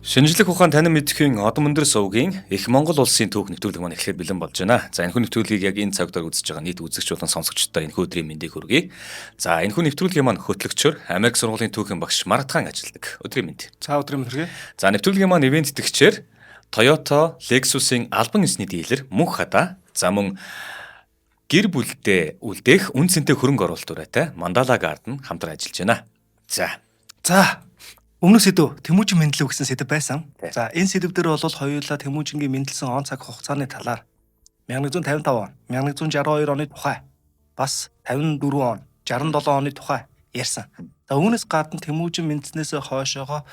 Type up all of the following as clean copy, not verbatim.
Шинжлэх ухаан танин мэдэхийн одон өндөр сувгийн их Монгол улсын түүх нэвтрүүлэг маань эхлэхэд бэлэн болж байна. За, энэхүү нэвтрүүлгийг яг энэ цаг дээр үзэж байгаа нийт үзэгч болон сонсогчдод энэхүү өдрийн мэндийг хүргэе. За, энэхүү нэвтрүүлгийн маань хөтлөгчөөр Америк сургуулийн түүхийн багш Маратхан ажилладаг. Өдрийн мэнд. За, өдрийн мэнд хүргэе. За, нэвтрүүлгийн маань ивээн тэтгэгчээр Toyota Lexus-ийн албан ёсны дилер Мөнх Хада, за мөн гэр бүлдээ үлдээх үнэ цэнтэй хөрөнгө оруулалт уриатай Mandala Garden хамтран ажиллаж байна. За. За, өмнөх сэдэв Тэмүүжин мэндлэв гэсэн сэдэв байсан. За, энэ сэдэв дээр бол хоёулаа Тэмүүжингийн мэндлсэн он цаг хугацааны талаар 1155 он, 1162 оны тухай, бас 54 он, 67 оны тухай ярьсан. За, үүнээс гадна Тэмүүжин мэндлснээс хойшоогоо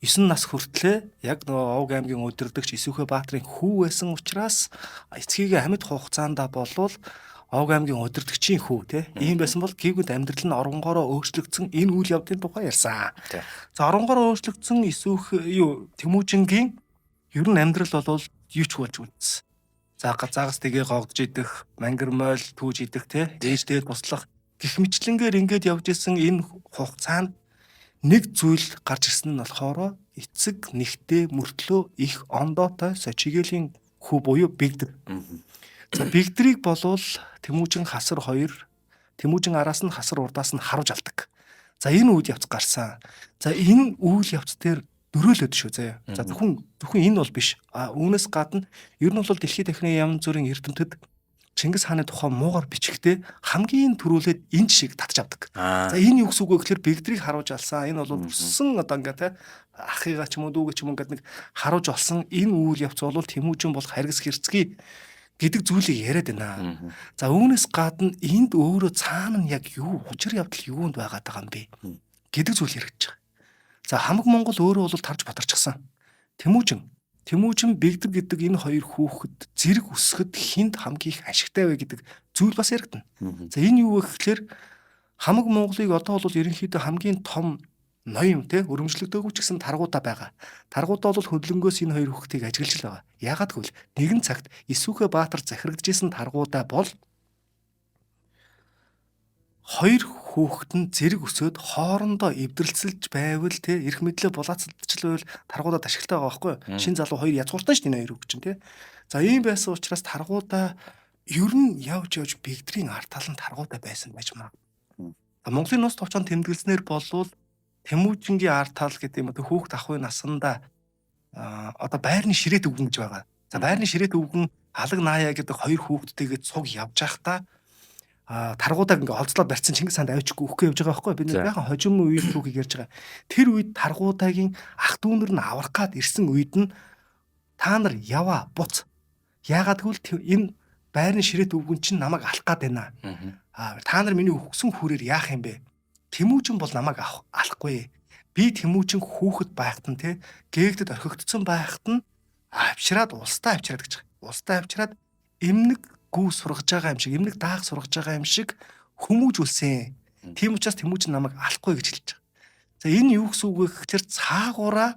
9 нас хүртлээ яг нөгөө Овг аймгийн удирдагч Исүхэ Баатрын хүү байсан учраас эцгийгээ амьд хугацаанд болвол Овг аймгийн удирдагчийн хүү те ийм байсан бол гинт амьдрал нь оронгоороо өөрчлөгдсөн энэ үйл явдлын тухай ярьсан. За, оронгоороо өөрчлөгдсөн Исүх юу Тэмүүжингийн ер нь амьдрал бол юу ч болж үлдсэн. За, загас тэгээ гогдож идэх, мангар мойл түүж идэх те, ээж дээр туслах гэх мэтлэнгээр ингээд явж исэн энэ хугацаанд нэг зүйл гарч ирсэн нь болохоор эцэг нэгтээ мөртлөө их ондоотой Сочигэлийн хүү буюу Бэгдэр. За, Бэгдрийг болвол Тэмүүжин хасар хоёр, Тэмүүжин араас нь хасар урдаас нь харуулж алдаг. За, энэ үйл явц гарсан. За, энэ үйл явц дээр дөрөөлөд шүү заяа. За, зөвхөн зөвхөн энэ бол биш. А үүнээс гадна ер нь бол дэлхийд дахны янз бүрийн эрдэмтэд Чингис хааны тухай муугар бичгтээ хамгийн түрүүлээд энэ жишээг татж авдаг. За, энэ юу гэсэн үг вэ гэхээр Бэгдрийг харуулж алсан. Энэ бол өссөн одоо ингээ те ахыгаа ч юм уу дүүгээ ч юм уу ингээд нэг харуулж олсон энэ үйл явц бол Тэмүүжин бол харгас хэрцгий гэдэг зүйлийг яриад байна. За, үүнээс гадна энд өөрөө цаана нь яг юу учир явдал юунд байгаад байгаа юм бэ гэдэг зүйл яригдж байгаа. За, хамаг Монгол өөрөө бол тарж батарчихсан. Тэмүүжин Бэгдэр гэдэг энэ хоёр хүүхэд зэрэг өсгөхөд хүнд хамгийн их ашигтай вэ гэдэг зүйл бас яригдана. За, энэ юу вэ гэхээр хамаг Монголыг одоо бол ерөнхийдөө хамгийн том ноён те өрөмжлөгдөөгүй ч гэсэн таргуудаа байгаа. Таргуудаа бол хөдөлгөнгөөс энэ хоёр хүүхдийг ажиглаж л байгаа. Яагаад гэвэл нэгэн цагт Исүхэ Баатар захирагдж исэн таргуудаа бол хоёр хүүхэд нь зэрэг өсөөд хоорондоо эвдрэлцэлж байвал те эрх мэдлээ булаацалдчил байвал таргуудад ашигтай байгаа байхгүй юу? Шин залуу хоёр язгууртан шүү дээ энэ хоёр хүүхэд чинь те. За, ийм байсан учраас таргуудаа ер нь явж явж Бэгдрийн ард тал нь таргуудаа байсан байж магадгүй. Монголын нууц товчоон тэмдэглэснээр болвол Тэмүүжингийн ард тал гэдэг юм одоо хүүхэд ахуйн насандаа одоо байрны ширээт өвгөн гэж байгаа. За, байрны ширээт өвгөн Алаг Наяа гэдэг хоёр хүүхэдтэйгээ цуг явж байхдаа таргуудаг ингээ олзлоод барьсан Чингис хаанд авчихгүй өгөхгүй явж байгаа байхгүй би нэг яхан хожим үеийн түүхийг ярьж байгаа. Тэр үед таргуудагийн ах дүүнэр нь аврах гад ирсэн үед нь та нар яваа буц. Яагаад гэвэл энэ байрны ширээт өвгөн чинь намайг алах гад байна. Та нар миний өгсөн хүрээр яах юм бэ? Тэмүүжин бол намайг авах алахгүй. Би Тэмүүжин хүүхэд байхад нь те гээгдэд орхигдсон байхад нь авчираад улстай авчираад гэж байгаа. Улстай авчираад эмнэг гүү сургаж байгаа юм шиг, эмнэг даах сургаж байгаа юм шиг хүмүүжүүлсэн. Тийм учраас Тэмүүжин намайг алахгүй гэж хэлж байгаа. За, энэ юу гэсэн үг вэ гэхээр цаагаараа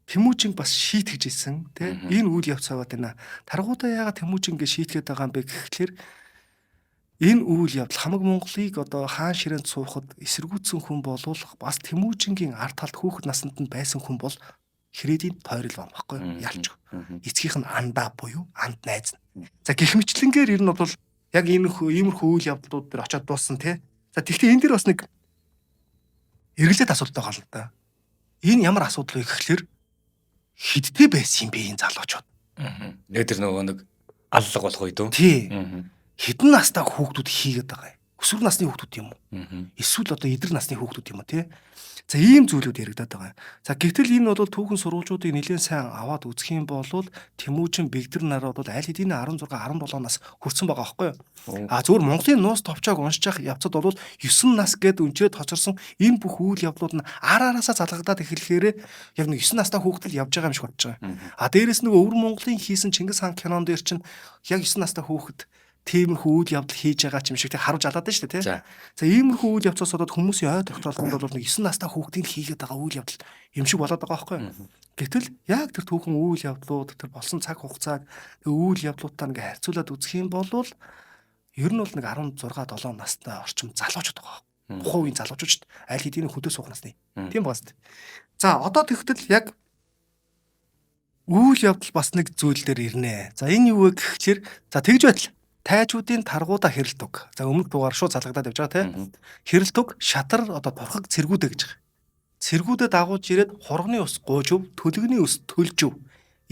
Тэмүүжин бас шийтгэж исэн тий энэ үйл явц аваад байна. Таргуудаа яагаад Тэмүүжин ингэ шийтгээд байгаа юм бэ гэхлээр энэ үйл явдал хамаг Монголыг одоо хаан ширээнд суухад эсэргүүцсэн хүн болвол бас Тэмүүжингийн ард талд хүүхэд насанд нь байсан хүн бол хэрээдийн тойрол байна байхгүй ялч. Эцгийнх нь андаа буюу анд найз нь. За, гэх мэтлэнгээр ер нь бол яг энэ иймэрхүү үйл явдлууд дээр очиод дууссан тий. За, тэгвэл энэ дэр бас нэг эргэлзээд асуудал байгаа л да. Энэ ямар асуудал вэ гэхлээр хидтэй байсан юм бэ энэ залуучууд? Нэг тэр нөгөө нэг аллага болох үед үү? Тий. Хэдэн настай хүүхдүүд хийгээд байгаа юм? Өсвөр насны хүүхдүүд юм уу? Эсвэл одоо эдэр насны хүүхдүүд юм уу тий? За, ийм зүйлүүд яригадаад байгаа юм. За, гэтэл энэ бол түүхэн сурвалжуудыг нэлээд сайн аваад үзэх юм бол Тэмүүжин Бэгдэр нар бол аль хэдийн 16 17 нас хүрсэн байгаа байхгүй юу? А зөвхөн Монголын нууц товчоог уншиж явах явцад бол 9 нас гэд өнчрээ тоцорсон энэ бүх үйл явдлууд нь ар араасаа залгагдаад эхлэхээр яг нэг 9 настай хүүхдэл явж байгаа юм шиг бодож байгаа. А дээрэс нэг өвөр Монголын хийсэн Чингис хаан кинон дээр чинь яг 9 настай хүүхэд тиймэрхүү үйл явдал хийж байгаа ч юм шиг тэг харуулж алаад байна шүү дээ тий. За, иймэрхүү үйл явцаас болоод хүмүүсийн ой тогтоолтонд бол нэг 9 настай хүүхдийн хийгээд байгаа үйл явдал юм шиг болоод байгаа байхгүй юу. Гэтэл яг тэр түүхэн үйл явдлууд тэр болсон цаг хугацааг тэр үйл явдлуудаа ингээ харьцуулаад үзэх юм бол ер нь бол нэг 16 7 настай орчим залуучууд байгаа. Тухайн үеийн залуучууд шүү дээ. Аль хэдийн хөдөө суух насны. Тийм байгаа шүү дээ. За, одоо тэгтэл яг Үйл явдал бас нэг зүйл дээр ирнэ. За энэ юу вэ гэхлээр за тэгж байтал тайчуудын таргуудаа хэрэлтүг. За өмнөх дугаар шууд залгагдаад явж байгаа тийм. Хэрэлтүг шатар одоо турхаг цэргүүдэ гэж байгаа. Цэргүүдэ дагуулж ирээд хурганы ус гуйжв, төлөгний ус төлжв.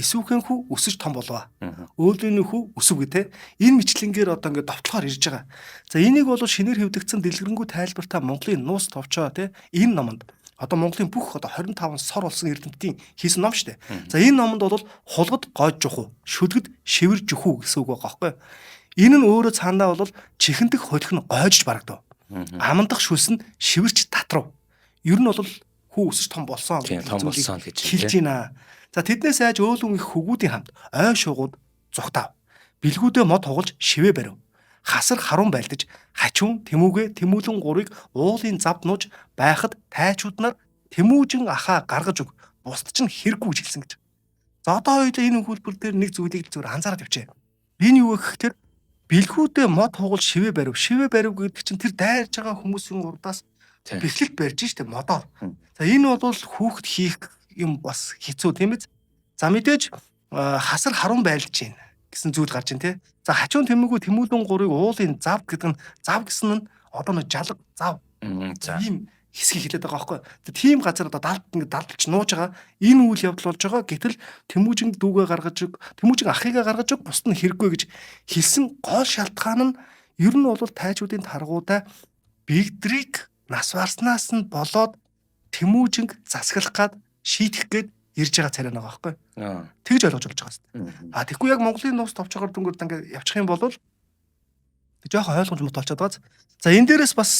Эсүүхэн хүү өсөж том болов. Өөлийн хүү өсөв гэ тэ. Энэ мэтлэнгээр одоо ингээд довтлохоор ирж байгаа. За энийг бол шинээр хэвдэгдсэн дэлгэрэнгүй тайлбартай Монголын нуус товчоо тэ энэ номонд одоо Монголын бүх одоо 25 сор болсон эрдэмтдийн хийсэн ном шүү дээ. За энэ номонд бол хулгад гойж жухуу, шүлгэд шивэр жухүү гэсэн үг байгаа байхгүй юу? Энэ нь өөрөө цаанаа бол чихэндэх холих нь гойжж барагдав. Амандах шүлс нь шивэрч татрав. Ер нь бол хүү өсөж том болсон том болсон гэж хэлж байна. За тэднээс айж өөлөн их хөгүүдийн хамт ой шугууд зугтаав. Бэлгүүдээ мод хугалж шивэ барив. Хасар харун байлдаж хачуун тэмүүгээ тэмүүлэн гурыг уулын завд нууж байхад тайчууд нар Тэмүүжин ахаа гаргаж өг. Бусд чинь хэрэггүй гэж хэлсэн гэж. За одоо хоёулаа энэ өгүүлбэр дээр нэг зүйлийг л зүгээр анзаараад явчихъя. Энэ юу вэ гэхээр бэлгүүдээ мод хугал шивэ барив. Шивэ барив гэдэг чинь тэр дайрж байгаа хүмүүсийн урдаас бэхлэлт барьж штэ модоор. За энэ бол хүүхэд хийх юм бас хэцүү тийм биз? За мэдээж хасар харун байлдаж байна гэсэн зүйл гарч ийн тий. За хачуун тэмээгүй тэмүүлэн гурыг уулын зав гэдэг нь зав гэсэн нь одоо нэг жалга зав. За ийм хэсгийг хэлээд байгаа байхгүй. Тийм газар одоо далд ингээд далдалж нууж байгаа энэ үйл явдал болж байгаа. Гэтэл Тэмүүжин дүүгээ гаргаж өг, Тэмүүжин ахыгаа гаргаж өг, бусд нь хэрэггүй гэж хэлсэн гол шалтгаан нь ер нь бол тайчуудын таргуудаа бигдрийг нас барснаас нь болоод Тэмүүжинг засаглах гад шийдэх гээд ирж байгаа царай байгаа байхгүй. Тэгж ойлгож болж байгаа юм. А тэгэхгүй яг Монголын нуус товчоогоор дүнгээр ингээд явчих юм бол жоохон ойлгомж мут болчиход байгаа. За энэ дээрээс бас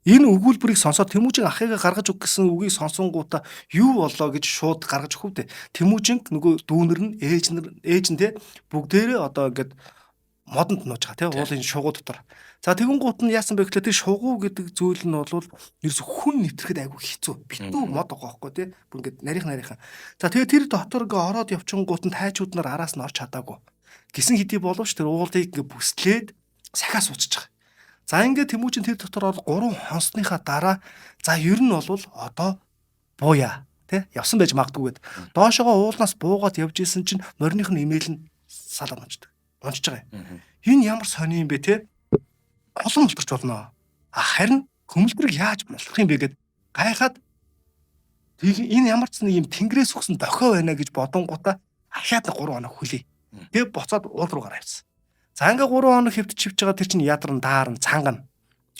энэ өгүүлбэрийг сонсоод Тэмүүжин ахыгаа гаргаж өг гэсэн үгийг сонсонгуудаа юу боллоо гэж шууд гаргаж өгөх үү? Тэмүүжин нөгөө дүүнер нь ээж нар ээж нь те бүгдээрээ одоо ингээд модонд нууж байгаа те уулын шугуу дотор. За тэгэн гут нь яасан бэ гэхлээр тэр шугуу гэдэг зүйл нь бол ерөөс хүн нэвтрэхэд айгүй хэцүү. Битүү мод байгаа байхгүй те. Бүр ингээд нарийнх нарийнхан. За тэгээ тэр дотор ингээ ороод явчингууд нь тайчууд нар араас нь орч чадаагүй. Гисэн хэдий боловч тэр уулыг ингээ бүслээд сахиа суучих байгаа. За ингээд Тэмүүжин тэр дотор ороод 3 хонсныхаа дараа за ер нь бол одоо бууя тий явсан байж магадгүй гэд доошогоо уулнаас буугаад явж исэн чинь мориных нь имэйл нь салаад унцдаг. Унчиж байгаа юм. Энэ ямар сони юм бэ те? Олон мултарч болно. А харин хөмөлдрийг яаж мултрах юм бэ гэд гайхаад тэг энэ ямар ч нэг юм тэнгэрээс өгсөн дохио байна гэж бодонгуудаа ахаад 3 хоног хүлээ. Тэгээ буцаад уул руу гараа явсан. За ингээ 3 хоног хэвтэж хивж байгаа тэр чинь ядарн даарн цангана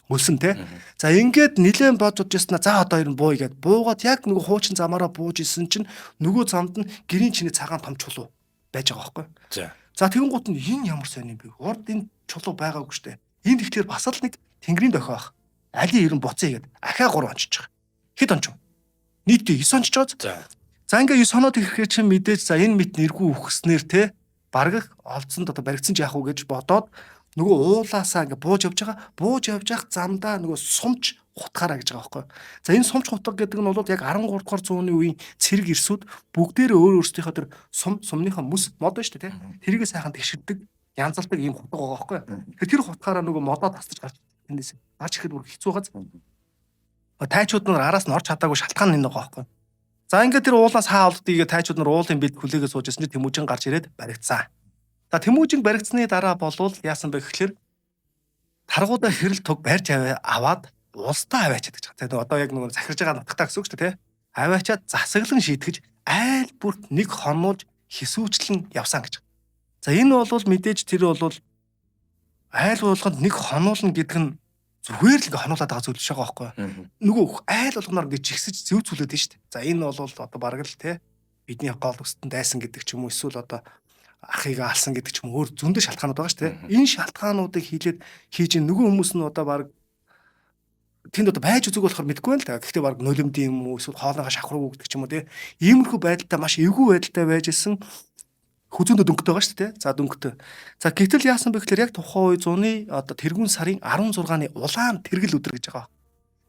өлсөн те. За ингээд нилээн бодож удажснаа за одоо ер нь бууя гэд буугаад яг нөгөө хуучин замаараа бууж исэн чинь нөгөө замд нь гэрийн чиний цагаан том чулуу байж байгаа байхгүй. За тэгэн гут нь энэ ямар сонь юм бэ? Урд энэ чулуу байгаагүй штэ. Энэ тэгэхээр бас л нэг тэнгэрийн дохио байх. Али ер нь буцъя гэд ахаа 3 ончиж байгаа. Хэд онч вэ? Нийтдээ 9 ончиж байгаа. За ингээ 9 оноод ирэхээр чинь мэдээж за энэ мэт нэргүй үхснээр те бараг олдсонд одоо баригдсан ч яах вэ гэж бодоод нөгөө уулаасаа ингээ бууж явж байгаа. Бууж явж явах замдаа нөгөө сумч хутгаараа гэж байгаа байхгүй. За энэ сумч хутга гэдэг нь бол яг 13 дугаар зууны үеийн цэрэг эрсүүд бүгдээрээ өөр өөрсдийнхөө тэр сум сумныхаа мөс мод байна шүү дээ, тийм. Тэрийгэ сайхан тэгшэрдэг, янзалдаг ийм хутга байгаа байхгүй. Тэгэхээр тэр хутгаараа нөгөө модоо тасдаж гарч эндээс гарч ирэхэд бүр хэцүү газ. Тайчууд нар араас нь орч чадаагүй шалтгаан энэ байгаа байхгүй. За ингээд тэр уулаас хаа олддгийг тайчууд нар уулын бэлд хүлээгээ сууж байсан чинь Тэмүүжин гарч ирээд баригдсан. За Тэмүүжин баригдсны дараа болвол яасан бэ гэхлээр таргуудаа хэрэл туг барьж аваад улсдаа аваачаад гэж байгаа. Тэгээ одоо яг нөгөө захирж байгаа нутагтаа гэсэн үг шүү дээ, тэ. Аваачаад засаглан шийтгэж айл бүрт нэг хонуулж хисүүчлэн явсан гэж. За энэ бол мэдээж тэр бол айл болгонд нэг хонуулна гэдэг нь зүгээр л ингээ хонуулаад байгаа зүйл биш байгаа байхгүй. Нөгөө айл болгоноор ингээ жигсэж зэвцүүлээд байна шүү дээ. За энэ бол одоо бараг л те бидний гол өстөнд дайсан гэдэг ч юм уу эсвэл одоо ахыг алсан гэдэг ч юм уу өөр зөндөө шалтгаанууд байгаа шүү дээ. Энэ шалтгаануудыг хийлээд хийж нөгөө хүмүүс нь одоо бараг тэнд одоо байж үзег болохоор мэдэхгүй байна л та. Гэхдээ бараг нулимд юм уу эсвэл хоолныхаа шавхруу гэдэг ч юм уу те. Иймэрхүү байдалтай маш эвгүй байдалтай байж исэн хүзүүндээ дөнгөтэй байгаа шүү дээ. За дөнгөтэй. За гэтэл яасан бэ гэхээр яг тухайн үе зуны одоо тэргүүн сарын 16-ны улаан тэргэл өдөр гэж байгаа.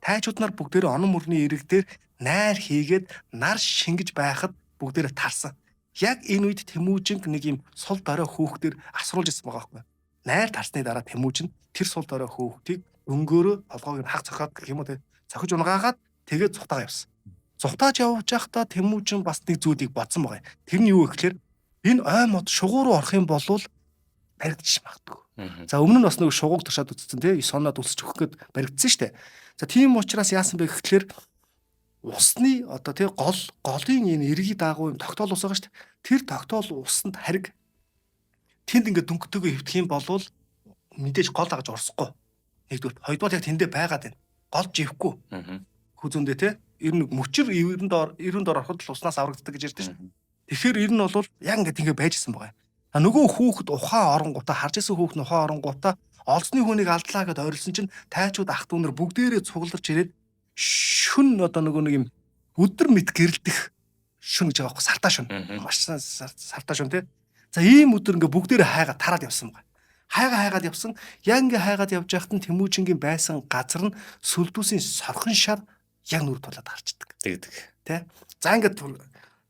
Тайчууд нар бүгдээрээ онон мөрний ирэг дээр найр хийгээд нар шингэж байхад бүгдээрээ тарсан. Яг энэ үед Тэмүүжинг нэг юм сул дорой хөөхдөр асруулж ирсэн байгаа байхгүй. Найр тарсны дараа Тэмүүжин тэр сул дорой хөөхтийг өнгөөрөө толгойг нь хаг цохиод гэх юм уу те. Цохиж унгаагаад тэгээд цухтаага явсан. Зугтааж явж байхдаа Тэмүүжин бас нэг зүйлийг бодсон байгаа юм. Тэр нь юу вэ гэхээр энэ ой мод шугуу руу орох юм бол баригдчих магадгүй. За өмнө нь бас нэг шугууг туршаад үзсэн тий 9 оноод үлсэж өгөх гээд баригдсан шүү дээ. За тийм учраас яасан бэ гэхлээр усны одоо тий голын энэ эргийг дагуу юм тогтоол ус байгаа шүү дээ. Тэр тогтоол усанд хариг тэнд ингээд дүнктэйгээ хөвтөх юм болвол мэдээж гол дагаж орсохгүй. Нэгдүгээр, хоёрдугаар яг тэндээ байгаад байна. Гол живэхгүй. Хүзүүндээ тий ер нь мөчөр 90 дор ороход л уснаас аврагддаг гэж ярьдэн шүү дээ. Тэгэхээр ер нь бол яг ингээд ингэ байжсэн байгаа. А нөгөө хүүхэд ухаан оронгуудаа харж исэн хүүхэд нь ухаан оронгуудаа олзны хүнийг алдлаа гэд ойрлсон чинь тайчууд ах дүү нар бүгдээрээ цугларч ирээд шүн одоо нөгөө нэг юм өдөр мэт гэрэлдэх шүн гэж байгаа байхгүй сартаа шүн. Маш сартаа шүн тий. За ийм өдөр ингээ бүгдээрээ хайгаа тараад явсан байгаа. Хайгаа хайгаад явсан. Яг ингээ хайгаад явж байхад нь Тэмүүжингийн байсан газар нь сүлдүүсийн сорхон шар яг нүр тулаад гарчдаг. Тэгдэг. Тэ. За ингээд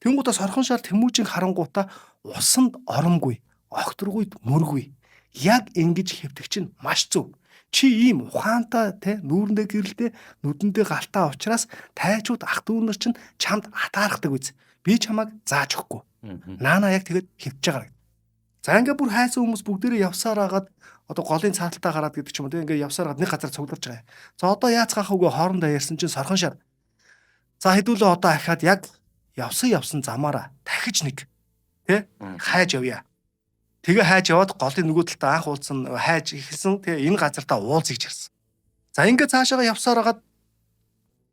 тэнгуутаа сорхон шар Тэмүүжин харангуутаа усанд оромгүй, огторгуйд мөргүй. Яг ингэж хэвтэх чинь маш зөв. Чи ийм ухаантай те нүүрэндээ гэрэлдээ нүдэндээ галтаа учраас тайчууд ах дүү нар чинь чамд атаархдаг үз. Би чамайг зааж өгөхгүй. Наана яг тэгэд хэвтэж байгаа. За ингээ бүр хайсан хүмүүс бүгдээрээ явсаар агаад одоо голын цааталтаа гараад гэдэг ч юм уу те ингээ явсаар агаад нэг газар цугларч байгаа. За одоо яацгаах үгүй хоорондоо ярьсан чинь сорхон шар. За хэдүүлээ одоо ахаад яг явсан замаараа дахиж нэг тэ хайж явъя. Тэгээ хайж яваад голын нөгөө талдаа анх уулзсан хайж эхэлсэн тэгээ энэ газартаа уулзъя гэж ярьсан. За ингээ цаашаага явсаар агаад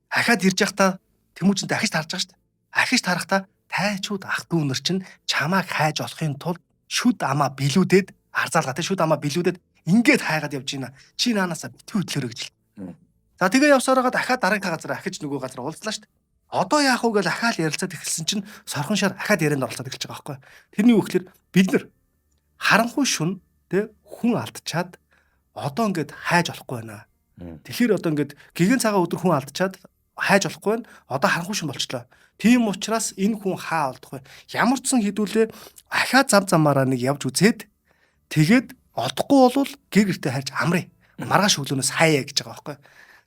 ахаад ирж явахдаа Тэмүүжин дахиж тарж байгаа шүү дээ. Ахиж тарахтаа тайчууд ах дүү нар чинь чамааг хайж олохын тулд шүд амаа билүүдэд арзаалгаа тэ шүд амаа билүүдэд ингээд хайгаад явж байна. Чи наанаасаа битгий хөдлөөрэй гэж л. За тэгээ явсаар байгаа дахиад дараагийн газар ахиж нөгөө газар уулзлаа шүү дээ. Одоо яах вэ гэж ахаал ярилцаад эхэлсэн чинь сорхон шар ахаад ярианд оролцоод эхэлж байгаа байхгүй. Тэрний юу гэхээр бид нар харанхуй шүн тэ хүн алдчаад одоо ингээд хайж болохгүй байна. Тэгэхээр одоо ингээд гигэн цагаан өдөр хүн алдчаад хайж болохгүй байна. Одоо харанхуй шүн болчлоо. Тийм учраас энэ хүн хаа олдох вэ? Ямар ч сан хідүүлээ ахаад зам замаараа нэг явж үзээд тэгээд олдохгүй болвол гэр гэртээ хайж амрыг. Маргааш өглөөнөөс хайя гэж байгаа байхгүй.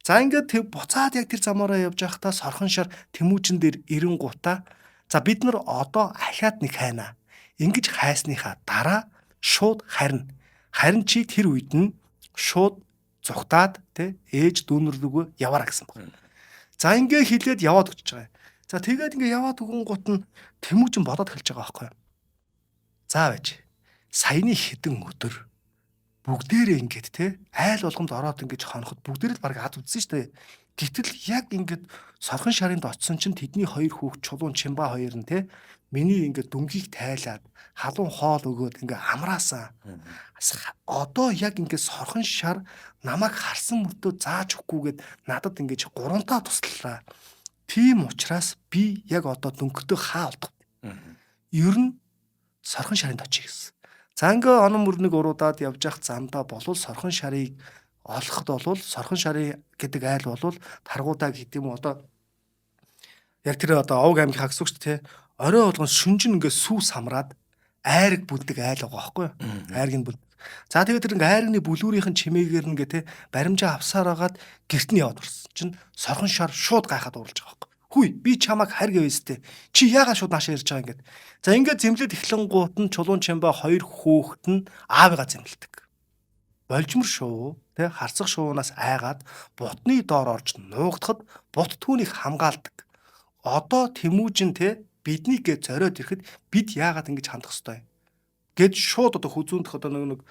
За ингээд тэг буцаад яг тэр замаараа явж байхдаа сорхон шар Тэмүүжин дээр ирэнгуутаа за бид нар одоо ахаад нэг хайнаа. Ингэж хайсныхаа дараа шууд харина. Харин чи тэр үед нь шууд зүхтаад тэ ээж дүүнер рүүгээ яваараа гэсэн баг. За ингээ хилээд яваад өчөж байгаа. За тэгээд ингээ яваад өгөнгуут нь Тэмүүжин бодоод эхэлж байгаа байхгүй. За байж. Саяны хідэн өдөр бүгдээрээ ингээд те айл болгонд ороод ингэж хоноход бүгдээрээ л баг аз үзсэн шүү дээ. Гэтэл яг ингээд сорхон шарынд очсон чинь тэдний хоёр хүүхд чулуун чимба хоёр нь те миний ингээд дүнгийг тайлаад халуун хоол өгөөд ингээ амраасан. Одоо яг ингээд сорхон шар намайг харсан мөртөө зааж өгөхгүйгээд надад ингэж гурамтаа туслалаа. Тийм учраас би яг одоо дүнхтөө хаа олдох. Ер нь сорхон шарынд очих гэсэн. За ингээ онон мөрнийг уруудаад явж явах замдаа болвол сорхон шарыг олоход болвол сорхон шарын гэдэг айл болвол таргуудаа гэдэг юм уу одоо яг тэр одоо овг аймгийн гэсэн үг шүү дээ. Орой болгон шүнжин ингээ сүү самраад айраг бүлдэг айл байгаа байхгүй юу? Айраг нь бүлдэг. За тэгээд тэр ингээ айрагны бүлүүрийнхэн чимээгээр ингээ те баримжаа авсаар агаад гэрт нь яваад орсон чинь сорхон шар шууд гайхаад урлаж байгаа байхгүй. Хүй би чамайг харь гэвэстэй. Чи яагаад шууд наашаа ирж байгаа ингээд. За ингээд зэмлээд эхлэнгуут нь чулуун чимба хоёр хүүхэд нь аавыгаа зэмлдэг. Болжмор шувуу тэ харцах шувуунаас айгаад бутны доор орж нуугдахад бут түүнийг хамгаалдаг. Одоо Тэмүүжин тэ биднийг гэ зориод ирэхэд бид яагаад ингэж хандах ёстой юм гэд шууд одоо хүзүүндх одоо нэг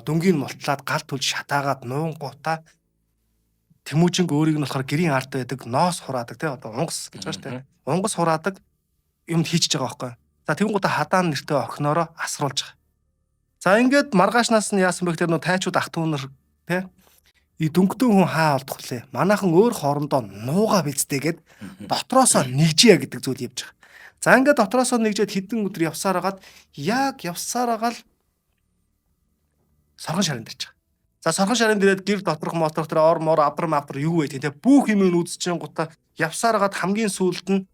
дөнгийн мултлаад гал түлж шатаагаад нуунгуудаа Тэмүүжинг өөрийг нь болохоор гэрийн ард байдаг ноос хураадаг тий одоо унгас гэж байгаа шүү дээ. Унгас хураадаг юмд хийчихэж байгаа байхгүй. За тэгэнгүүтээ хадаан нэртэй охиноороо асруулж байгаа. За ингээд маргаашнаас нь яасан бэ гэхээр нөө тайчууд ах дүү нар тий и дүнхтэн хүн хаа олдох лээ. Манайхан өөр хоорондоо нуугаа бицтэй гэд дотроосоо нэгжийе гэдэг зүйл явж байгаа. За ингээд дотроосоо нэгжээд хэдэн өдөр явсаар хагаад яг явсаар хагаал соргон шарын дэрч байгаа. За сорхон шарын дээрээд гэр доторх моторх тэр ор мор авдар мавдар юу вэ тийм бүх юм нь үзчихэн гутаа явсаар хагаад хамгийн сүүлд нь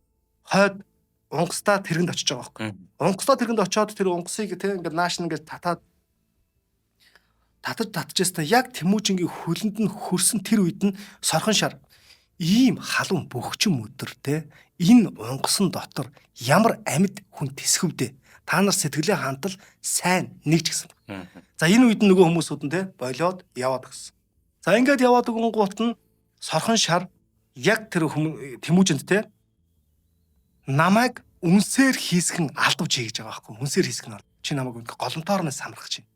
хойд унгастаа тэргэнд очиж байгаа байхгүй. Унгастаа тэргэнд очиод тэр унгасыг тийм ингээд нааш нь ингээд татаад татаж татчихсан яг Тэмүүжингийн хөлөнд нь хөрсөн тэр үед нь сорхон шар Ийм халуун бөхчм өдөр те энэ унгасан дотор ямар амьд хүн тэсгэвдэ. Та нар сэтгэлээ хантал сайн нэг ч гэсэн. За энэ үед нөгөө хүмүүсүүд нь те болиод яваад гисэн. За ингээд яваад өгөнгуут нь сорхон шар яг тэр Тэмүжинд те намайг үнсээр хийсгэн алдвж хийж байгаа байхгүй, үнсээр хийсгэн алд. Чи намайг ингээд голомтоор нь самрах чинь.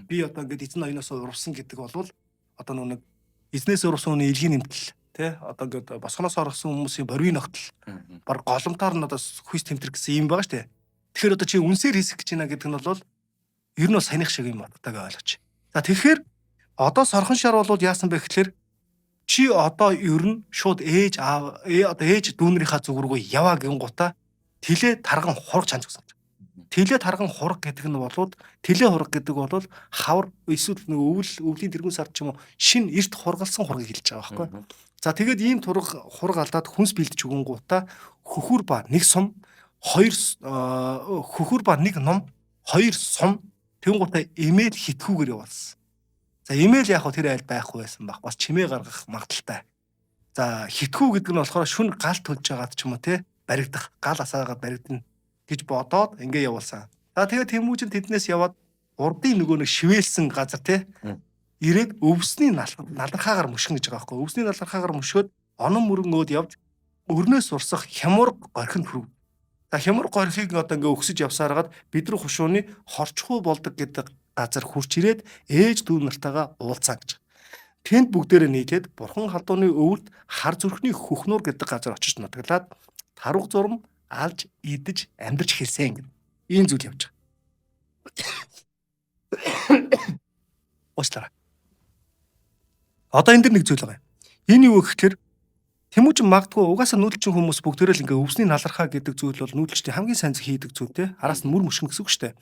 Би одоо ингээд эзэн оёноос урвсан гэдэг бол одоо нэг эзнээс урвсан хүний илгийн нэмтэл те одоо ингээд босгоноос орсон хүмүүсийн борвийн ногтол баг голомтоор нь одоо хүйс тэмтэр гэсэн юм байгаа шүү дээ. Тэгэхээр одоо чи үнсээр хийсэх гэж байна гэдэг нь бол ер нь бол саяных шиг юм боддог ойлгож. За тэгэхээр одоо сорхон шар бол яасан бэ гэхлээр чи одоо ер нь шууд ээж аав одоо ээж дүүнрийнхаа зүг рүү яваа гингуудаа тэлээ тарган хураг чанж өгсөн. Тэлээ тарган хураг гэдэг нь болоод тэлээ хураг гэдэг бол хавар эсвэл нэг өвөл өвлийн тэргүүн сард ч юм уу шин эрт хургалсан хургийг хэлж байгаа байхгүй. За тэгээд ийм тураг хураг алдаад хүнс бэлдэж өгөнгуудаа хөхүр ба нэг сум хоёр хөхүр ба нэг ном хоёр сум тэнгуутаа имэйл хитгүүгээр явуулсан. За имэйл яг хөө тэр айл байхгүй байсан баг. Бас чимээ гаргах магадaltaй. За хитгүү гэдэг нь болохоор шүн гал төлж байгаад ч юм уу те баригдах, гал асаагаад баригдана гэж бодоод ингээ явуулсан. За тэгээд Тэмүүжин тэднээс яваад урдын нөгөө нэг шивээлсэн газар те ирээд өвсний налархаагаар мөшгөн гэж байгаа байхгүй. Өвсний налархаагаар мөшгөөд онон мөрөн өөд явж өрнөөс урсах хямур горхинд хүрв. За хямур горхийг одоо ингээ өксөж явсараад бидний хушууны хорчхуу болдог гэдэг газар хурч ирээд ээж дүү нартайгаа уулзаа гэж. Тэнд бүгдээрээ нийлээд бурхан халдууны өвөрт хар зүрхний хөхнуур гэдэг газар очиж нутаглаад таруг зурм алж идэж амьдарч эхэлсэн гэдэг. Ийм зүйл явж байгаа. Уучлаарай. Одоо энэ дэр нэг зүйл байгаа юм. Энэ юу гэхээр Тэмүүжин магадгүй угаасаа нүүдэлчин хүмүүс бүгдээрээ л ингээ өвсний налархаа гэдэг зүйл бол нүүдэлчдийн хамгийн сайн хийдэг зүйл те. Араас нь мөр мөшгөн гэсэн үг шүү дээ.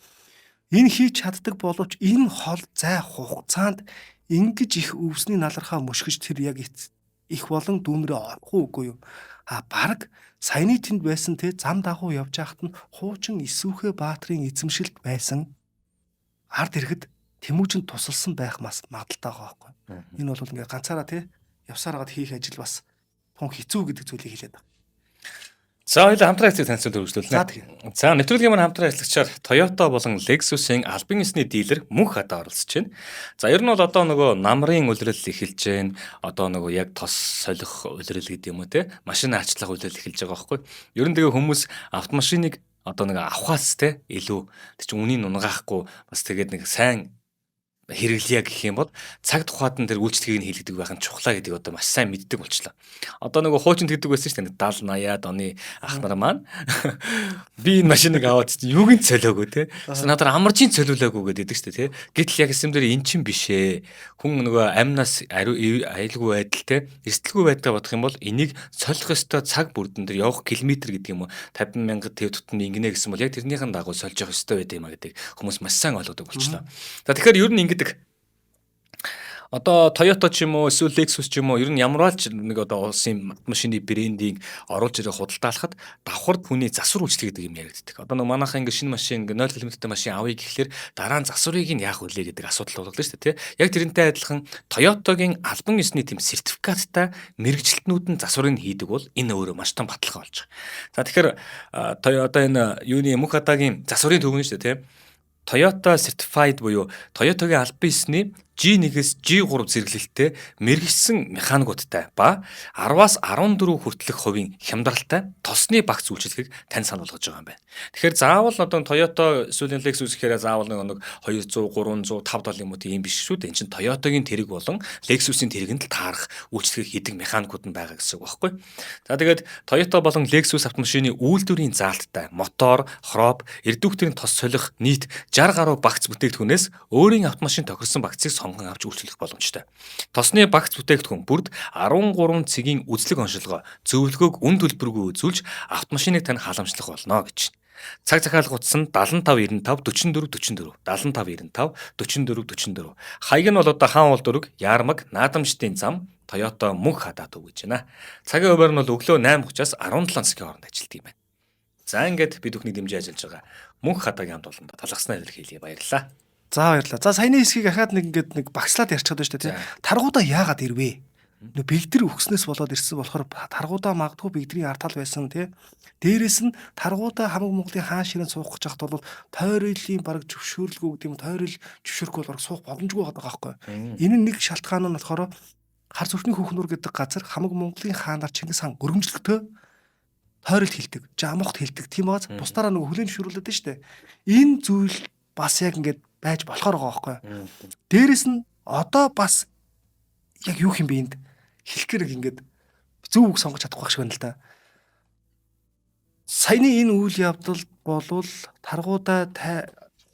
Энэ хийж чаддаг боловч энэ хол зай хугацаанд ингэж их өвсний налархаа мөшгөж тэр яг их болон дүүнрээ орох уугүй юу? А баг саяны тэнд байсан те зам дагуу явж байхад нь хуучин Исүүхэ Баатрын эзэмшилд байсан ард иргэд Тэмүүжинд тусалсан байх бас магадaltaй байгаа байхгүй. Энэ бол ингээ ганцаараа те явсаар хагаад хийх ажил бас тун хэцүү гэдэг зүйлийг хэлээд байгаа. За хоёулаа хамтран ажлыг танилцуулж үргэлжлүүлнэ. За нэвтрүүлгийн маань хамтран ажиллагчаар Toyota болон Lexus-ийн албан ёсны дилер мөнх хадаа оролцож байна. За ер нь бол одоо нөгөө намрын улирал эхэлж байна. Одоо нөгөө яг тос солих улирал гэдэг юм уу те машин аачлах улирал эхэлж байгаа байхгүй. Ер нь тэгээ хүмүүс автомашиныг одоо нэг авахаас те илүү тэг чи үнийг нунгаахгүй бас тэгээд нэг сайн хэрэглэе гэх юм бол цаг тухайд нь тэр үйлчлэгийг нь хийлгэдэг байх нь чухлаа гэдгийг одоо маш сайн мэддэг болчлоо. Одоо нөгөө хуучин тэгдэг байсан шүү дээ. 70 80-аад оны ах нар маань би энэ машиныг аваад чинь юуг нь цолиогүй те. Надаар амарчийн цолиулаагүй гэдэг шүү дээ те. Гэтэл яг эсэм дээр эн чин биш ээ. Хүн нөгөө амнаас аюулгүй байдал те. Эрсдэлгүй байдгаа бодох юм бол энийг солих ёстой цаг бүрдэн дээр явах километр гэдэг юм уу 50 мянга төв тутамд ингэнэ гэсэн бол яг тэрнийхэн дагуу сольж явах ёстой байдаг юм а гэдэг хүмүүс маш сайн ойлгодог болчлоо. За тэгэхээр ер нь ингэдэг. Одоо Toyota ч юм уу эсвэл Lexus ч юм уу ер нь ямар ч нэг одоо улсын машины брендийг оруулж ирэх худалдаалахад давхар хүний засвар үйлчлэг гэдэг юм яригддаг. Одоо нэг манайхаа ингээ шинэ машин ингээ 0 км-тэй машин авъя гэхлээр дараа нь засварыг нь яах вүлээ гэдэг асуудал болголоо шүү дээ, тий. Яг тэрнтэй адилхан Toyota-гийн албан ёсны тэм сертификаттай мэрэгжилтнүүд нь засварыг хийдэг бол энэ өөрөө маш том баталгаа болж байгаа. За тэгэхээр Toyota энэ юуны мөнх хадаагийн засварын төвгөн шүү дээ, тий. Toyota Certified буюу Toyota-гийн албан ёсны G1-ээс G3 зэрэглэлтэй мэргэжсэн механикуудтай ба 10-аас 14 хүртэлх хувийн хямдралтай тосны багц үйлчилгээг тань санал болгож байгаа юм байна. Тэгэхээр заавал одоо Toyota эсвэл Lexus гэхээр заавал нэг 200, 300, 5 70 юм уу тийм биш шүү дээ. Энд чинь Toyota-гийн тэрэг болон Lexus-ийн тэргэнд л таарах үйлчилгээг хийдэг механикууд нь байгаа гэсэн үг байхгүй. За тэгээд Toyota болон Lexus автомашины үйлдвэрийн заалттай мотор, хроп, эрдүүхтэрийн тос солих нийт 60 гаруй багц бүтээгдэхүүнээс өөрийн автомашин тохирсон багцыг сонгон авч үйлчлэх боломжтой. Тосны багц бүтээгдэхүүн бүрд 13 цэгийн үзлэг оншилгоо зөвлөгөөг үн төлбөргүй үзүүлж автомашиныг тань халамжлах болно гэж. Цаг захиалга утас нь 75 95 44 44 75 95 44 44. Хаяг нь бол одоо хаан уул дөрөг, Яармаг, Наадамжтын зам, Toyota мөнх хадаа төв гэж байна. Цагийн хуваар нь бол өглөө 8:30-аас 17 цагийн хооронд ажилладаг юм байна. За ингээд бид бүхний дэмжиж ажиллаж байгаа мөнх хадаагийн хамт олондоо талархснаа илэрхийлье. Баярлалаа. За баярлалаа. За саяны хэсгийг ахаад нэг ингээд нэг багслаад ярьчихад байна шүү дээ. Таргуудаа яагаад ирвэ? Нөө бэгдэр өгснөөс болоод ирсэн болохоор Таргуудаа магадгүй бэгдрийн артал байсан тий. Дээрээс нь Таргуудаа хамаг Монголын хаан ширээнд суух гэж хахад бол тойролын бараг зөвшөөрлгүй гэдэг юм, тойрол зөвшөөрөхгүй бол бараг суух боломжгүй байгаа байхгүй. Энэ нь нэг шалтгаан нь болохоор хар зүрхний хүүхнүр гэдэг газар хамаг Монголын хаанаар Чингис хаан өргөмжлөгтөө тойрол хилдэг, жамухт хилдэг. Тийм байгаас бусдаараа нөгөө хүлээн зөвшөөрүүлээд нь штэ. Энэ зүйл бас яг ингээд байж болохоор байгаа байхгүй. Дээрээс нь одоо бас яг юу юм бэ энд хэлэх хэрэг ингээд зөв үг сонгож чадахгүй байх шиг байна л да. Саяны энэ үйл явдал болвол Таргуудаа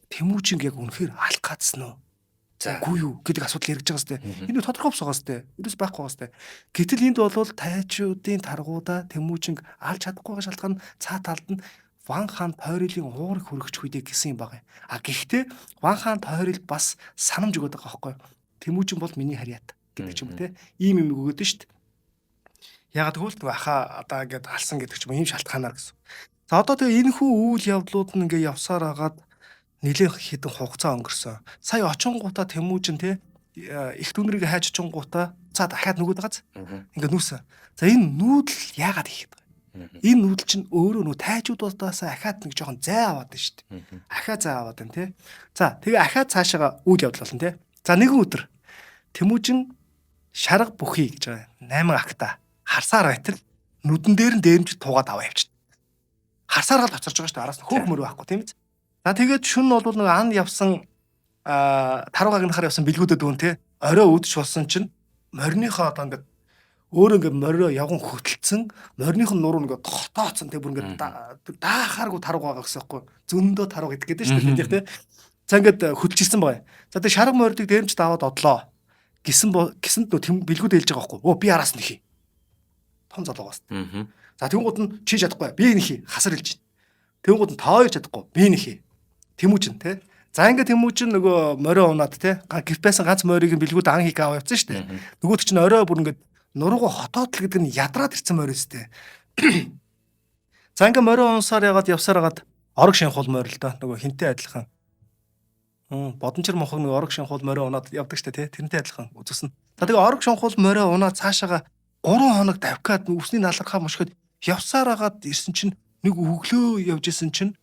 Тэмүүжинг яг үнэхээр алах гацсан уу? Үгүй юу гэдэг асуудал яригдж байгаа сте. Энэ тодорхой бус байгаа сте. Ерөөс байхгүй байгаа сте. Гэтэл энд бол тайчуудын Таргуудаа Тэмүүжинг алж чадахгүй байгаа шалтгаан нь цаа талд нь Ван хаан тойролын уурыг хөргөж хүйдэ гэсэн юм байгаа. А гэхдээ Ван хаан тойрол бас санамж өгöd байгаа байхгүй юу? Тэмүүжин бол миний харьяат гэдэг ч юм уу те. Ийм юм өгöd нь шүү дээ. Ягаад гэвэл нөгөө ахаа одоо ингээд алсан гэдэг ч юм уу ийм шалтгаанаар гэсэн. За одоо тэгээ энэ хүү үйл явдлууд нь ингээ явсаар агаад нэлээх хэдэн хугацаа өнгөрсөн. Сая очингуудаа Тэмүүжин те их дүүнрийг хайж очингуудаа за дахиад нөгөөд гац. Ингээ нүүсэн. За энэ нүүдэл яагаад хийхэд байгаа юм? Энэ нүүдэл чинь өөрөө нүү тайчуудаас ахаад нэг жоохон зай аваад байна шүү дээ. Ахаа зай аваад байна те. За тэгээ ахаад цаашаага үйл явдал болно те. За нэгэн өдөр Тэмүүжин шарга бүхий гэж байгаа 8 акта харсаар байтал нүдэн дээр нь дээрэмж туугаад аваа явчихна. Харсаар гал хоцорж байгаа шүү дээ. Араас нь хөөх мөр байхгүй тийм ээ. За тэгээд шүн бол нэг ан явсан таруу гагнахаар явсан бэлгүүдэд үүн те. Орой үүдч болсон чинь мориныхоо одоо ингээд өөр ингээд морио явган хөтөлцөн мориных нь нуруу ингээд хотооцсон те, бүр ингээд даахааргүй таруу байгаа гэсэн юм. Зөндөө таруу гэдэг гэдэг шүү дээ те. За ингээд хөтөлж ирсэн байгаа. За тэгээд шарга мордыг дээрэмж даваад одлоо. Гисэн гисэнд нөө бэлгүүд ээлж байгаа байхгүй. Өө би араас нь хий. Том залуугаас. За тэнгууд нь чи чадахгүй. Би нэг хий. Хасар хэлж байна. Тэнгууд нь та хоёр чадахгүй. Би нэг хий. Тэмүүжин те. За ингээд Тэмүүжин нөгөө морио унаад те. Гэрт байсан ганц морийг нь бэлгүүд ан хийх аваа явцсан шүү дээ. Нөгөөт чинь орой бүр ингээд нурууга хотоотл гэдэг нь ядраад ирсэн морь өстэй. За ингээд морио унсаар ягаад явсаар хагаад орог шинхуул морь л доо. Нөгөө хинтээ адилхан. Бодончир мунхаг нэг орог шинхуул морио унаад явдаг штэ тий. Тэрнтэй адилхан үзсэн. За тэгээ орог шинхуул морио унаад цаашаага 3 хоног давхиад үсний налархаа мушгид явсаар хагаад ирсэн чинь нэг өглөө явж исэн чинь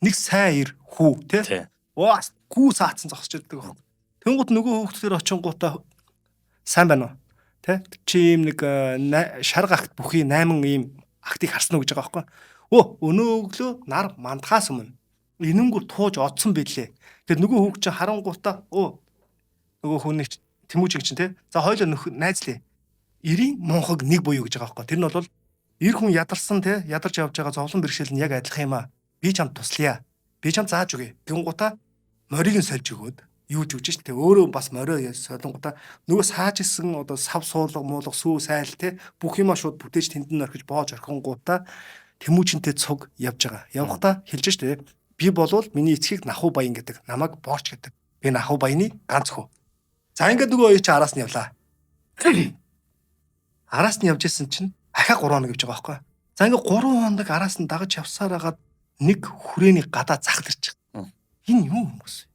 нэг сайн ир хүү тий. Оо гүү саацсан зогсож идэг байхгүй. Тэнгууд нөгөө хүүхдээр очингуудаа сайн байна уу? Тэ? Чи ийм нэг шарга агт бүхий 8 ийм актыг харсан уу гэж байгаа байхгүй. Өө өнөө өглөө нар мандахаас өмнө энэнгүүр тууж одсон билээ. Тэгээд нөгөө хүүхд чинь харангуутаа өө нөгөө хүний Тэмүүжин чинь те. За хоёлоо нөх найзлээ. Эрийн мунхаг нэг буюу гэж байгаа байхгүй. Тэр нь бол эр хүн ядарсан те, ядарч явж байгаа зовлон бэрхшээл нь яг адилхан юм аа. Би чамд туслая. Би чамд зааж өгье. Тэнгуутаа морийг нь сольж өгөөд юу ч үгж шít те. Өөрөө бас морио солонгуудаа нөгөө сааж исэн одоо сав суулга муулга сүү сайл те бүх юма шууд бүтээж тэнд нь орхиж боож орхингуудаа Тэмүүжинтэй цуг явж байгаа. Явахдаа хэлж штэ. Би болвол миний эцгийг Нахуу баян гэдэг. Намайг боорч гэдэг. Би Нахуу баяны ганц хүү. За ингээд нөгөө хоёр чинь араас нь явлаа. Араас нь явж исэн чинь ахаа 3 хоног явж байгаа байхгүй. За ингээд 3 хоног араас нь дагаж явсаар хагаад нэг хүрээний гадаа захал ирж байгаа. Энэ юу хүмүүс?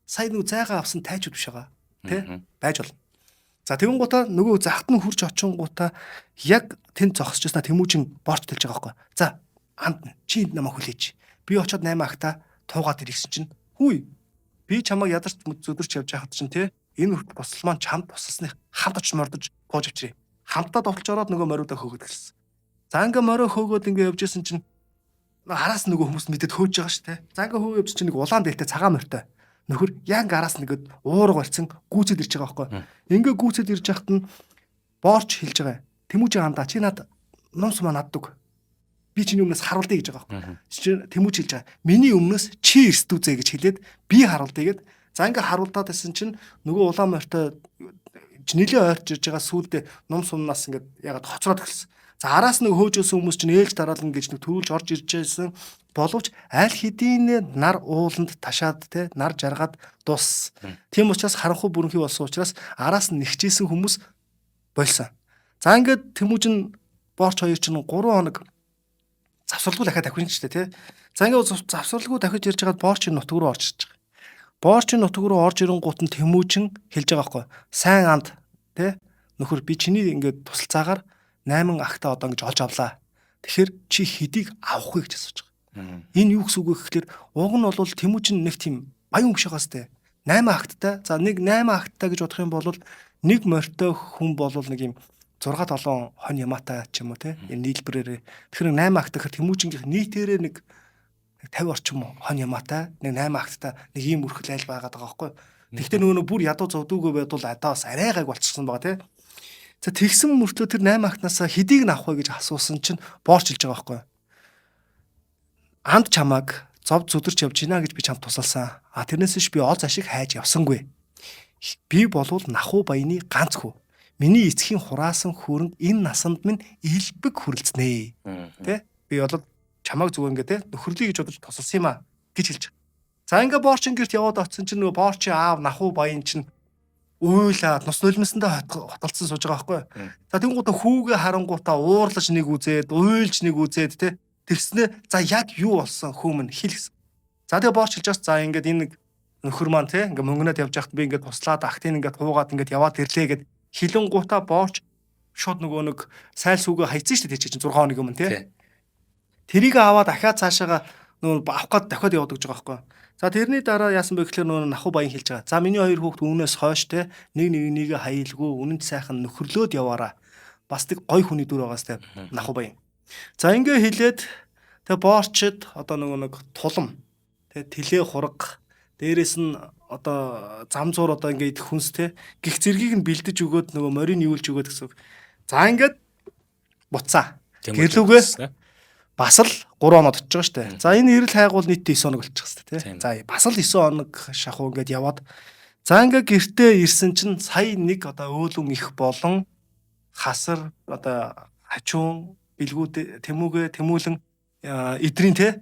Сая нөгөө зайгаа авсан тайчууд биш байгаа. Тэ? Байж болно. За тэгэнгуутаа нөгөө захт нь хурж очингуудаа яг тэнд зогсож байснаа Тэмүүжин борч тэлж байгаа байхгүй. За анд чи энд намайг хүлээж. Би очиод 8 агта туугаад ирсэн чинь хүй би чамайг ядарч зүдэрч явж байхад чинь те энэ хүрт босол маань чамд тусалсны хамт очиж мордож тууж авчирээ. Хамтдаа довтолж ороод нөгөө мориудаа хөөгд гэлсэн. За ингээ морио хөөгөөд ингээ явж исэн чинь араас нөгөө хүмүүс мэдээд хөөж байгаа шүү те. За ингээ хөөгөө явж чинь нэг улаан дээлтэй цагаан морьтой нөхөр яг араас нэгэд уурга барьсан гүйцэд ирж байгаа байхгүй. Ингээ гүйцэд ирж яхад нь боорч хэлж байгаа. Тэмүүжин андаа чи над ном сумаа наддаг. Би чиний өмнөөс харуулъя гэж байгаа байхгүй. Чи Тэмүүж хэлж байгаа. Миний өмнөөс чи эрсдүүзээ гэж хэлээд би харуулъя гэд. За ингээ харуулдаад байсан чинь нөгөө улаан морьтой нэлээ ойрч ирж байгаа сүулдэ ном сумнаас ингээд ягаад хоцроод эхэлсэн. За араас нэг хөөжөөсөн хүмүүс чинь ээлж дараалан гэж нэг төрүүлж орж ирж байсан боловч аль хэдийн нар ууланд ташаад те нар жаргаад дууссан. Тийм учраас харанхуй бүрэнхий болсон учраас араас нь нэгчээсэн хүмүүс болсон. За ингээд Тэмүүжин боорч хоёр чинь 3 хоног завсралгүй дахиад давхин ч те. За ингээд завсралгүй дахиж ирж байгаад боорчийн нутаг руу орж ирж байгаа. Боорчийн нутаг руу орж ирэнгуут нь Тэмүүжин хэлж байгаа байхгүй. Сайн анд те Нөхөр, би чиний ингээд тусалцаагаар 8 агтаа одоо ингэж олж авлаа. Тэгэхээр чи хэдийг авах вэ гэж асууж байгаа. Энэ юу гэсэн үг вэ гэхээр уг нь бол Тэмүүжин нэг тийм баян хүн биш байгаас те. 8 агттай. За нэг 8 агттай гэж бодох юм бол нэг морьтой хүн бол нэг юм 6 7 хонь ямаатай ч юм уу те. Энэ нийлбэрээр. Тэгэхээр 8 агт гэхээр Тэмүүжингийнх нийтээрээ нэг 50 орчим хонь ямаатай, нэг 8 агттай нэг ийм өрхөл айл байгаад байгаа байхгүй. Тэгвэл нөгөө бүр ядуу зовдуугүй байдвал адаас арай гайг болчихсон байгаа те. За тэгсэн мөртлөө тэр 8 агтнаасаа хэдийг нь авах вэ гэж асуусан чинь боорч хэлж байгаа байхгүй. Анд чамааг зов зүдэрч явж гинэ гэж би чамд тусалсан. А тэрнээс биш би ол зашиг хайж явсангүй. Би болвол нахуу баяны ганц хүү. Миний эцгийн хураасан хөрөнгө энэ насанд минь элбэг хүрэлцнэ. Тэ? Би бол чамааг зүгээр ингээ те нөхөрлөе гэж бодож тусалсан юм а гэж хэлж байгаа. За ингээ боорчин гэрт яваад очсон чинь нөгөө боорчин аав нахуу баян чинь уйлаад нус нулимсандаа хотолцсон сууж байгаа байхгүй. За тэнгуутаа хүүгээ харангуутаа уурлаж нэг үзээд, уйлж нэг үзээд те тэгснэ за яг юу болсон хүмүүн хэл гэсэн. За тэгээ боорч хэлж бас за ингээд энэ нэг нөхөр маань те ингээ мөнгөнөд явж байхад би ингээд туслаад ахтын ингээд туугаад ингээд яваад ирлээ гэд хилэнгуутаа боорч шууд нөгөө нэг сайл сүгэ хайцсан шүү дээ чинь 6 хоног өмнө те. Тэрийг аваад дахиад цаашаага нөгөө авах гээд дахиад яваад гэж байгаа байхгүй. За тэрний дараа яасан бэ гэхээр нөгөө нахуу баян хэлж байгаа. За миний хоёр хүүхэд үүнээс хойш те нэг нэг нэгэ хаялгүй үнэнд сайхан нөхөрлөөд яваараа. Бас нэг гой хүний дүр байгаас те нахуу баян. За ингээ хэлээд тэгээ боорчд одоо нөгөө нэг тулам те тэлээ хураг дээрэс нь одоо зам зуур одоо ингээ идэх хүнс те гих зэргийг нь бэлдэж өгөөд нөгөө морин юулж өгөөд гэсэн үг. За ингээд буцаа. Гэрлүүгээ бас л 3 оноод очиж байгаа шүү дээ. За энэ эрэл хайгуул нийтдээ 9 хоног болчих хэвээр тий. За бас л 9 хоног шахуу ингээд яваад за ингээд гэртээ ирсэн чинь сая нэг одоо өөлөн их болон хасар одоо хачуун бэлгүүд тэмүүгээ тэмүүлэн эдрийн те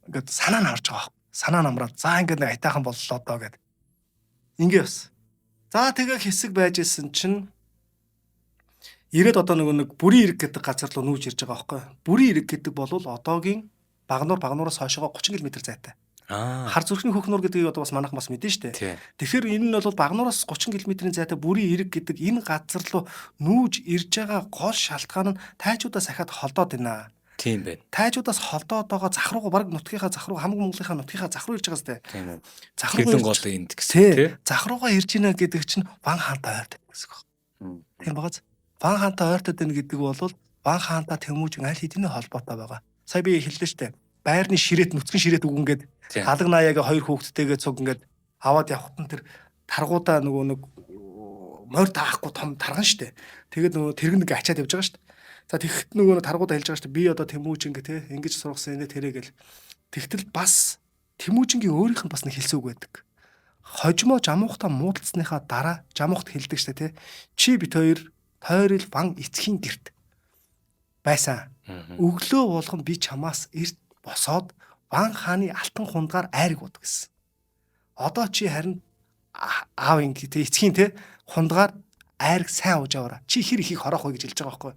ингээд санаа нь харж байгаа. Санаа намраад за ингээд нэг айтайхан боллоо доо гэд. Ингээ явсан. За тэгээ хэсэг байж исэн чинь ирээд одоо нөгөө нэг бүрийн ирэг гэдэг газар руу нүүж ирж байгаа байхгүй. Бүрийн ирэг гэдэг бол одоогийн Багнуураас хойшоогоо 30 км зайтай. Хар зүрхний хөхнөр гэдгийг одоо бас манайхан бас мэдэн штэ. Тэгэхээр энэ нь бол Багнуураас 30 км-ийн зайтай бүрийн ирэг гэдэг энэ газар руу нүүж ирж байгаа гол шалтгаан нь тайчуудаас ахаад холдоод байна. Тийм байна. Тайчуудаас холдоод байгаа зах руу баг нутгийнхаа зах руу хамаг Монголынхаа нутгийнхаа зах руу ирж байгаа сте. Тийм үү. Зах руу гол энд гэсэн тий. Зах руугаа ирж байна гэдэг чинь Ван хаантай ойртой гэсэн үг. Тийм багаз. Ван хаантай ойртоод байна гэдэг бол Ван хаантай Тэмүүжин аль хэдийн холбоотой байгаа. Сая би хэллээ штэ. Байрны ширээт нүцгэн ширээт өгөн гээд Алаг наяагаа хоёр хүүхэдтэйгээ цуг ингээд аваад явхад нь тэр таргуудаа нөгөө нэг морь таахгүй том тарган штэ. Тэгээд нөгөө тэрэг нэг ачаад явж байгаа штэ. За тэгэхэд нөгөө таргуудаа хэлж байгаа штэ. Би одоо Тэмүүжин гэ те ингэж сургасан нэ тэрэ гэл. Тэгтэл бас Тэмүүжингийн өөрийнх нь бас нэг хэлсэн үг байдаг. Хожимо жамуухтаа муудалцсныхаа дараа жамуухт хэлдэг штэ те. Чи бит хоёр тойрол ван эцгийн герт байсан. Өглөө болгон би чамаас эрт босоод Ван хааны алтан хундгаар айраг уд гэсэн. Одоо чи харин аав ингэ те эцгийн те хундгаар айраг сайн ууж аваараа. Чи хэр ихийг хороох вэ гэж хэлж байгаа байхгүй.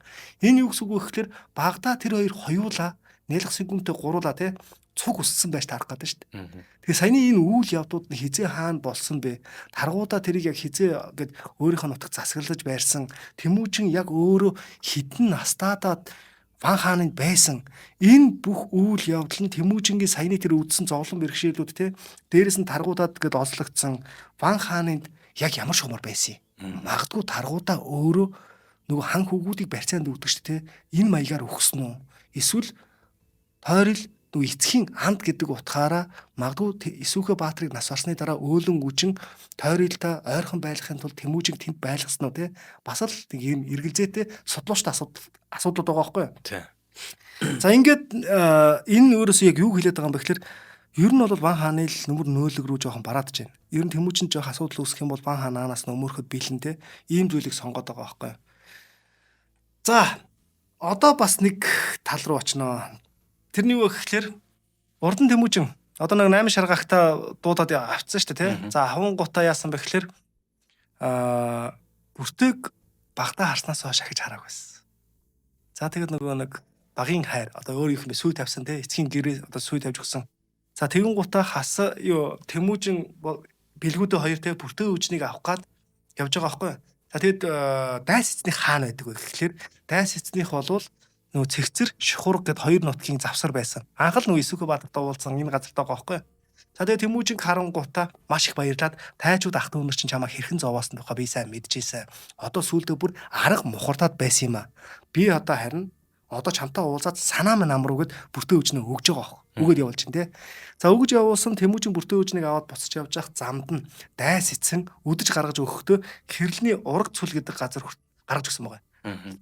Энэ юу гэсэн үг вэ гэхээр багада тэр хоёр хоёулаа нэлэх сэнгүмтэй гуруулаа те цуг өссөн байж таарах гэдэг шүү дээ. Тэгээ саяны энэ үйл явдлууд нь хизээ хаана болсон бэ? Таргуудаа тэрийг яг хизээ гэд өөрийнхөө нутаг засаглаж байрсан. Тэмүүжин яг өөрөө хідэн настаадаа Ван хааны байсан. Энэ бүх үйл явдал нь Тэмүүжингийн саяны тэр үдсэн зовлон бэрхшээлүүд те дээрэс нь таргуудад гэд ослогдсон Ван хааны яг ямар шугамар байсан юм. Магадгүй таргуудаа өөрөө нөгөө хан хүүгүүдийг барьцаанд өгдөг шүү те энэ маягаар өгсөн үү? Эсвэл тойрол нөгөө эцгийн анд гэдэг утгаараа магадгүй Исүүхэ Баатрыг нас барсны дараа өөлөн үжин тойролтой ойрхон байлгахын тулд Тэмүүжин тэнд байлгасан уу те бас л нэг юм эргэлзээтэй судлууштай асуудал байгаа байхгүй юу? Тийм. За ингээд энэ өөрөөсөө яг юу хэлээд байгаа юм бэ гэхээр ер нь бол Ван хааны л нүмер нөөлөг рүү жоохон бараадж байна. Ер нь Тэмүүжин жоох асуудал үүсэх юм бол Ван хаанаас нөмөрөхөд бэлэн те ийм зүйлийг сонгоод байгаа байхгүй юу? За одоо бас нэг тал руу очноо. Тэрний юу гэхээр Урдан Тэмүүжин одоо нэг 8 шаргаагта дуудаад авцсан шүү дээ тий. За хавангуудаа яасан бэ гэхээр бүртэйг багтаа харснаас хойш ахиж харааг байсан. За тэгээд нөгөө нэг багийн хайр одоо өөр юм бэ сүй тавьсан тий. Эцгийн гэрээ одоо сүй тавьж өгсөн. За тэгэн гутаа хас юу Тэмүүжин бэлгүүдээ хоёр тий бүртэй өвчнийг авах гад явж байгаа байхгүй. За тэгэд дайс эцнийх хаана байдаг вэ гэхлээр дайс эцнийх болвол нөгөө цэгцэр шухур гэд хоёр нутгийн завсар байсан. Анх л нөгөө Исүхэ Баатартай уулзсан энэ газарт байгаа байхгүй. За тэгээ Тэмүүжин харангуутаа маш их баярлаад тайчууд ах дүү нар чинь чамайг хэрхэн зовоосон тухай би сайн мэдчихсэн. Одоо сүүлдээ бүр арга мухардаад байсан юм а. Би одоо харин одоо чамтай уулзаад санаа минь амруу гэд бүртээ өжнө өгж байгаа аах. Өгөөд явуулж чинь те. За өгөж явуулсан Тэмүүжин бүртээ өжнийг аваад буцаж явж явах замд нь дайс эцэн үдэж гаргаж өгөхдөө хэрлэний ураг цул гэдэг газар гаргаж өгсөн байгаа.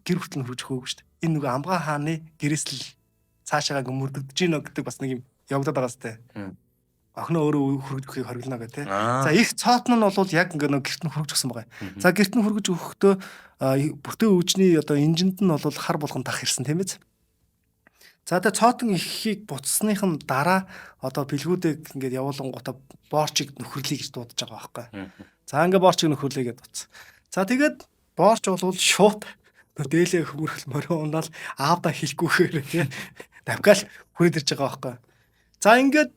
Гэр хүртэл нь хөргөж өгөөгүй шүү дээ. Энэ нөгөө амгаа хааны гэрээсэл цаашаа ингээ мөрдөгдөж гинэ гэдэг бас нэг юм явагдаад байгаа сте. Охиноо өөрөө хөргөж өгөхийг хориглоно гэх тээ. За их цоотн нь бол яг ингээ нөгөө гэрт нь хөргөж өгсөн байгаа. За гэрт нь хөргөж өгөхдөө бүртээ өвжний одоо инжинд нь бол хар булган дах ирсэн тийм биз. За тэгээ цоотон ихийг буцсных нь дараа одоо бэлгүүдийг ингээд явуулангуудаа боорчийг нөхөрлөе гэж дуудаж байгаа байхгүй. За ингээ боорчийг нөхөрлөе гэж дуудсан. За тэгээд боорч бол шууд дээлээ хөмөрхөл морио унаал аавда хэлэхгүйгээр тий давкаал хүрээд ирж байгаа байхгүй. За ингээд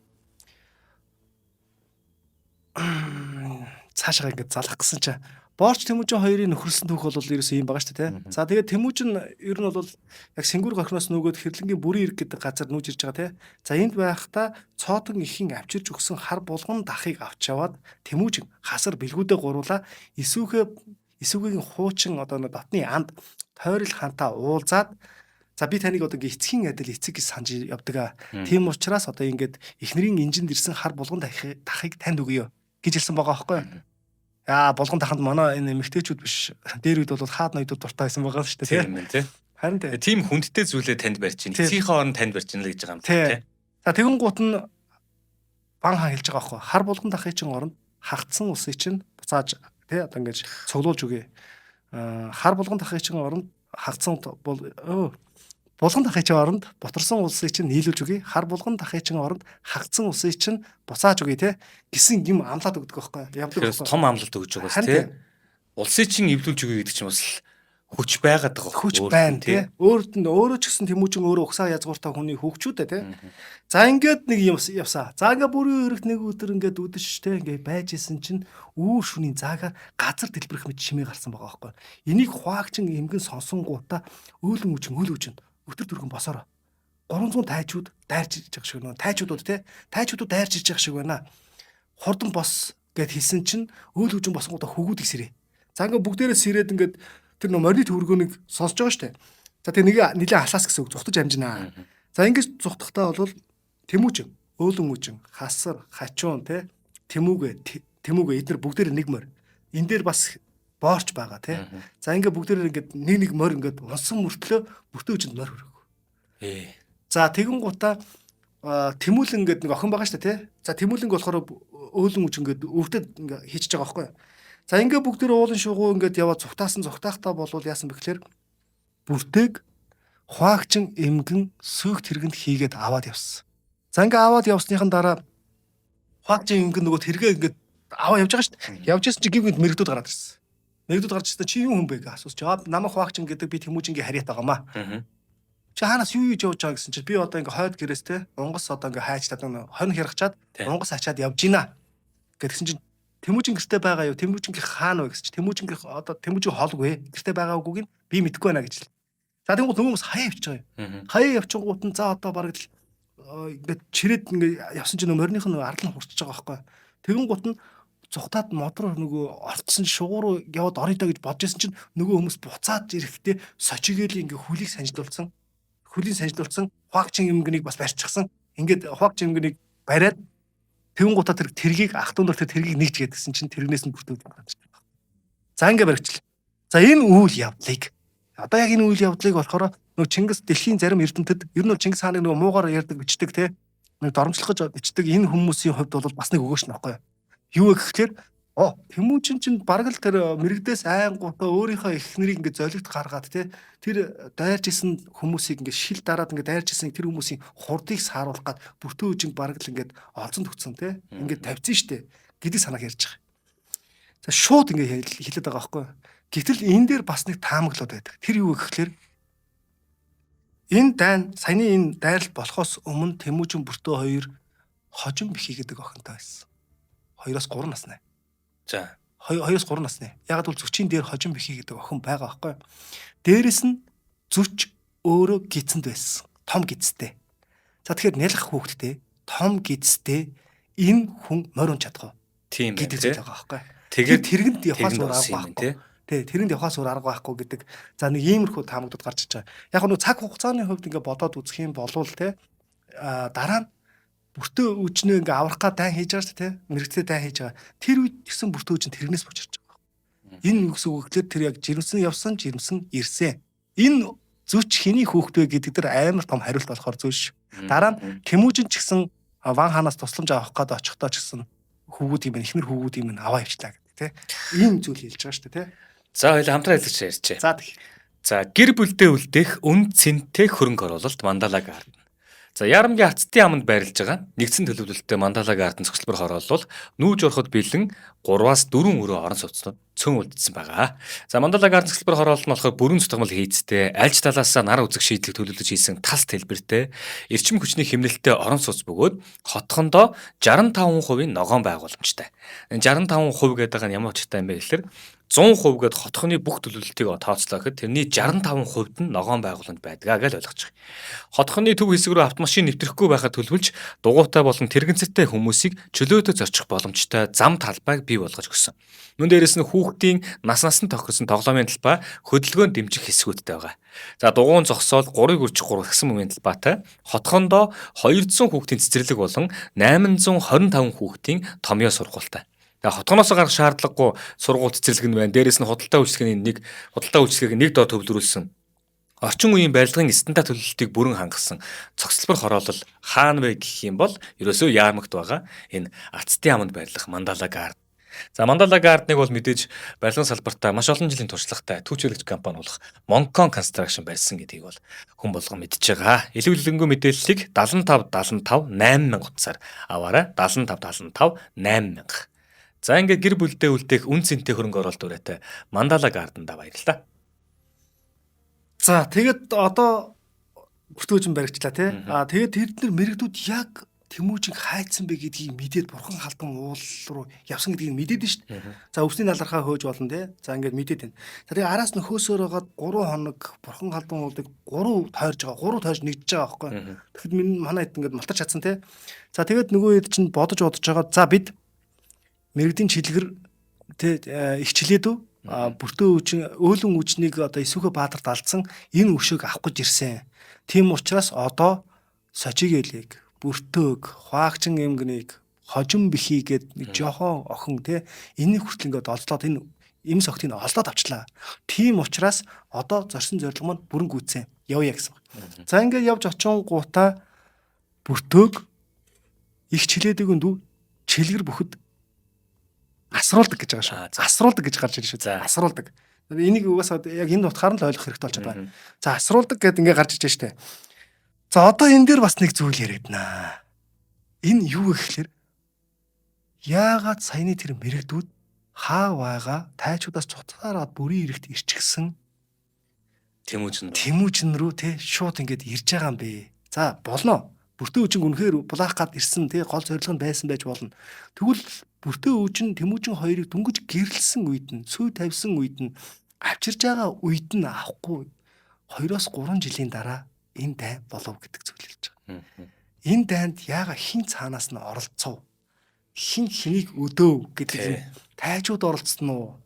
цаашаа ингээд залах гэсэн чинь Боорч Тэмүүжин хоёрын нөхөрсөн түүх бол ерөөсөө юм байгаа шүү дээ, тий. За тэгээд Тэмүүжин ер нь бол яг Сингүр горхиноос нүгөөд Хэрлэнгийн бүрийн ирэг гэдэг газар нүүж ирж байгаа, тий. За энд байхдаа цоотон ихийн авчирж өгсөн хар булган дахыг авч яваад Тэмүүжин хасар бэлгүүдээ гуруулаа Исүүгийн хуучин одоо нэг дотны анд тойрол хаантаа уулзаад за би таныг одоо ингээ эцгийн адил эцэг гэж санаж явдаг аа. Тийм учраас одоо ингээд эхнэрийн инжинд ирсэн хар булган дахыг танд өгье гэж хэлсэн байгаа байхгүй юу? Яа, булган даханд манай энэ эмэгтэйчүүд биш. Дээр үед бол хаад ноёдууд дуртай байсан байгаа шүү дээ, тийм ээ, тий. Харин тий. Тийм хүндтэй зүйлээ танд барьж чинь. Эцгийнхээ оронд танд барьж чинь л гэж байгаа юм тий. За тэгэн гут нь бан хаан хэлж байгаа байхгүй. Хар булган дахын чинь оронд хагцсан усыг чинь буцааж тий одоо ингэж цуглуулж өгье. Хар булган дахын чинь оронд хагцсан бол булган дахын чинь оронд бутарсан улсыг чинь нийлүүлж өгье. Хар булган дахын чинь оронд хагцсан улсыг чинь буцааж өгье те гэсэн юм амлаад өгдөг байхгүй явдаг байхгүй. Том амлалт өгж байгаа бас те. Улсыг чинь эвлүүлж өгье гэдэг чинь бас хүч байгаад байгаа. Хүч байна те. Өөрт нь өөрөө ч гэсэн Тэмүүжин өөрөө угсаа язгууртай хүний хөгчүүд те. За ингээд нэг юм явсаа. За ингээд бүрийн өрөгт нэг өдөр ингээд үдэш те ингээд байж исэн чинь үүр шүний заагаар газар дэлбэрэх мэт чимээ гарсан байгаа байхгүй. Энийг хуаагчин эмгэн сонсонгуудаа өөлөн үжин өөл үжин өтөр түргэн босоороо. 300 тайчууд дайрч иж байгаа шиг нөө тайчуудууд те тайчуудууд дайрч иж байгаа шиг байна. Хурдан бос гэд хэлсэн чинь өөл үжин босонгуудаа хөгүүдийг сэрээ. За ингээд бүгдээрээ сэрээд ингээд тэр нөө морины төвөргөөнийг сонсож байгаа штэ. За тэгээ нэг нилээ алаас гэсэн үг зүхтаж амжинаа. За ингэж зүхтахтаа бол Тэмүүжин, өөлөн үжин, хасар, хачуун те тэмүүгэ тэмүүгэ эдгээр бүгдээр нэг морь. Энэ дээр бас боорч байгаа тий. За ингээ бүгдээр ингээд нэг нэг морь ингээд унсан мөртлөө бүртээ үжинд морь хөрөг. За тэгэн гутаа Тэмүүлэн ингээд нэг охин байгаа шүү дээ тий. За Тэмүүлэнг болохоор өөлөн үж ингээд өвдөд ингээ хийчихэж байгаа байхгүй. За ингээ бүгдээр уулын шугуу ингээд яваад цугтаасан цугтаахтаа болвол яасан бэ гэхээр бүртэйг хуаагчин эмгэн сүйх тэргэнд хийгээд аваад явсан. За ингээ аваад явсныхан дараа хуаагчин эмгэн нөгөө тэргээ ингээд аваа явж байгаа шүү дээ. Явж исэн чи гів гинт мэрэгдүүд гараад ирсэн. Мэрэгдүүд гарч ирсэн чи юу хүн бэ гэж асууж. Аа намайг хуаагчин гэдэг би Тэмүүжингийн харьяат байгаамаа. Чи хаанаас юу хийж явж байгаа гэсэн чи би одоо ингээ хойд гэрээс те унгас одоо ингээ хайчлаад хонь хэрхчаад унгас ачаад явж гинэ гэдгсэн чинь Тэмүүжин гэрте байгаа юу? Тэмүүжингийн хаана вэ гэсэн чи Тэмүүжингийн одоо Тэмүүжин хоолгүй гэрте байгаа үгүйг нь би мэдэхгүй байна гэж л. За тэгвэл нөгөө хүмүүс хаяа явчих байгаа юм. Хаяа явчихгуут нь за одоо бараг л ингээд чирээд ингээ явсан чинь нөгөө мориных нь ард нь хурцж байгаа байхгүй. Тэгэн гут нь зүхтаад мод руу нөгөө орцсон шугуу руу яваад орё доо гэж бодож исэн чинь нөгөө хүмүүс буцаад ирэхдээ сочигээл ингээ хүлийг санжлуулсан. Хүлийн санжлуулсан хуагчин эмгэнийг бас барьчихсан. Ингээд хуагчин эмгэнийг бариад тэгэн гутаа тэр тэргийг ах トゥ нар тэр тэргийг нэгж гэдгсэн чинь тэрнээс нь бүртгүүлж гарч ирсэн. За ингээ баригчлаа. За энэ үйл явдлыг одоо яг энэ үйл явдлыг болохоор нөгөө Чингис дэлхийн зарим эрдэмтэд ер нь бол Чингис хааныг нөгөө муугаар ярьдаг бичдэг те нэг доромжлох гэж бичдэг энэ хүмүүсийн хувьд бол бас нэг өгөөш нөхгүй. Юу вэ гэхээр Тэмүүжин чинь бараг л тэр мэрэгдээс айнгуудаа өөрийнхөө эхнэрийг ингээд золигт гаргаад те тэр дайрч исэн хүмүүсийг ингээд шил дараад ингээд дайрч исэн тэр хүмүүсийн хурдыг сааруулах гад бүртөө үжинг бараг л ингээд олзон төгцсөн те ингээд тавьсан штэ гэдэг санааг ярьж байгаа. За шууд ингээд хэлээд байгаа байхгүй. Гэтэл энэ дээр бас нэг таамаглууд байдаг. Тэр юу вэ гэхээр энэ дайн саяны энэ дайралт болохоос өмнө Тэмүүжин бүртөө хоёр хожим бихи гэдэг охинтой байсан. 2-оос 3 насны. За. 2-оос 3 насны. Яг бол Зүчийн дээр Хожим Бэхий гэдэг охин байгаа байхгүй юу? Дээрэс нь Зүч өөрөө гидсэнд байсан. Том гидстэй. За, тэгэхээр нялх хүүхэдтэй, том гидстэй энэ хүн морь унж чадах уу Тийм байна гэдэг тий. зүйл байгаа байхгүй юу? Тэгээд Тэр тэргэнд явахаас тэргэнд өөр орсон арга юм байхгүй. тий. Тий, тэрэнд явахаас өөр арга байхгүй гэдэг. За, нэг иймэрхүү таамагтууд гарч иж байгаа. Яг нь цаг хугацааны хувьд ингээ бодоод үзэх юм болвол те, дараа нь бүртөө үжнээ ингээ аврах га дайн хийж байгаа шүү дээ, те. Мэрэгцээ дайн хийж байгаа. Тэр үед гэсэн бүртөө үжин тэрнээс бочирч байгаа. Энэ юу гэсэн үг гэхээр тэр яг жирэмсэн явсан, жирэмсэн ирсэн. Энэ зүч хэний хүүхэд вэ гэдэг дээр амар том хариулт болохоор зүйл шүү. Дараа нь Тэмүүжин ч гэсэн Ван хаанаас тусламж авах гээд очихдоо ч гэсэн хүүгүүд юм байна, эхнэр хүүгүүд юм аваа явчлаа гэдэг те. Ийм зүйл хэлж байгаа шүү дээ, те. За, хоёул хамтран ажиллаж ярьжээ. За, тэг. За, гэр бүлдээ үлдээх үн цэнтэй хөрөнгө оруулалт Мандала Гарден. За, Ярамгийн Ацтын аманд байрлаж байгаа нэгдсэн төлөвлөлттэй Мандала Гарден цогцлбор хороолол нүүж ороход бэлэн 3-аас 4 өрөө орон сууцнууд цөөн үлдсэн байгаа. За, Мандала Гарден цогцлбор хороолол нь болохоор бүрэн цутгамал хийцтэй, альж талаасаа нар үзэх шийдлийг төлөвлөж хийсэн тас дэлбэртэй, эрчим хүчний хэмнэлттэй орон сууц бөгөөд хотхондоо 65% ногоон байгууламжтай. Энэ 65% гэдэг нь ямар учиртай юм бэ гэхээр 100% гээд хотхны бүх төлөвлөлтийг тооцлоо гэхэд тэрний 65% нь ногоон байгууламж байдгаа гэж ойлгож байгаа. Хотхны төв хэсэг рүү автомашин нэвтрэхгүй байхад төлөвлөж дугуйтай болон тэрэгцтэй хүмүүсийг чөлөөтэй зорчих боломжтой зам талбайг бий болгож өгсөн. Мөн дээрэс нь хүүхдийн нас насанд тохирсон тоглоомын талбай, хөдөлгөөн дэмжих хэсгүүдтэй байгаа. За, дугуйн зогсоол 3-ыг үржих 3 гэсэн мөгийн талбайтай хотхондоо 200 хүүхдийн цэцэрлэг болон 825 хүүхдийн томьёо сургуультай. Тэгээ хотгоноос гарах шаардлагагүй сургууль, цэцэрлэг нь байна. Дээрээс нь худалдаа үйлчилгээний нэг худалдаа үйлчилгээг нэг дор төвлөрүүлсэн. Орчин үеийн барилгын стандарт төлөвлөлтийг бүрэн хангасан цогцлбор хороолол хаана вэ гэх юм бол ерөөсөө Яармагт байгаа энэ Ацтын аманд байрлах Мандала Гард. За, Мандала Гардныг бол мэдээж барилгын салбартаа маш олон жилийн туршлагатай түүчэлэгч компани болох Moncon Construction барьсан гэдгийг бол хүн болгон мэдж байгаа. Илүү дэлгэрэнгүй мэдээллийг 75 75 8000 утсаар аваарай. 75 75 8000. За, ингээд гэр бүлдээ үлдээх үн цэнтэй хөрөнгө оруулалт үрээтэй Мандала Гардендаа баярлалаа. За, тэгэд одоо бүртөөжин баригчлаа тий. Тэгээд тэр нар мэрэгдүүд яг Тэмүүжин хайцсан бэ гэдгийг мэдээд бурхан халдан уул руу явсан гэдгийг мэдээд нь шүү дээ. За, өвсний налархаа хөөж болно тий. За, ингээд мэдээд байна. За, тэгээ араас нь хөөсөөр байгаад 3 хоног бурхан халдан уулыг 3 тойрж байгаа. 3 тойрж нэгдэж байгаа байхгүй. Тэгэхэд минь манай хэд ингээд малтарч чадсан тий. За, тэгээд нөгөө хэд чинь бодож бодож байгаа. За, бид мэрэгдийн чилгэр тий их чилээд үү бүртөө үжин өөлөн үжнийг одоо Исүхэ Баатарт алдсан энэ өшөөг авах гэж ирсэн. Тийм учраас одоо Сочигэлийг, бүртөөг, хуагчин эмгнийг, хожим бихий гээд нэг жохон охин тий энийг хүртэл ингээд олзлоод энэ эм согтыг олдоод авчлаа. Тийм учраас одоо зорьсон зорилго маань бүрэн гүйцсэн. Явъя гэсэн. За, ингээд явж очингуудаа бүртөөг их чилээдэг дүү чилгэр бүхэд асруулдаг гэж байгаа шүү. Асруулдаг гэж гарч ирж шүү. Асруулдаг. Энийг угаасаа яг энэ утгаар нь л ойлгох хэрэгтэй болж байна. За, асруулдаг гэдээ ингээ гарч ирж штэ. За, одоо энэ дээр бас нэг зүйл яригдана. Энэ юу вэ гэхлээр яагаад саяны тэр мэрэгдүүд хаа байгаа тайчуудаас цуцаараад бүрийн эрэхт ирчихсэн Тэмүүжин. Тэмүүжин рүү те шууд ингээд ирж байгаа юм бэ? За, болно. Бүртөө үжин үнэхээр булаах гад ирсэн те, гол зорилго нь байсан байж болно. Тэгвэл бүртөө үжин Тэмүүжин хоёрыг дөнгөж гэрлсэн үед нь, сүй тавьсан үед нь, авчирж байгаа үед нь авахгүй 2-оос 3 жилийн дараа энэ дайн болов гэдэг зүйл хэлж байгаа. Энэ дайнд яага хин цаанаас нь оролцов? Хин хэнийг өдөөв гэдэг юм. Тайчууд оролцсон уу?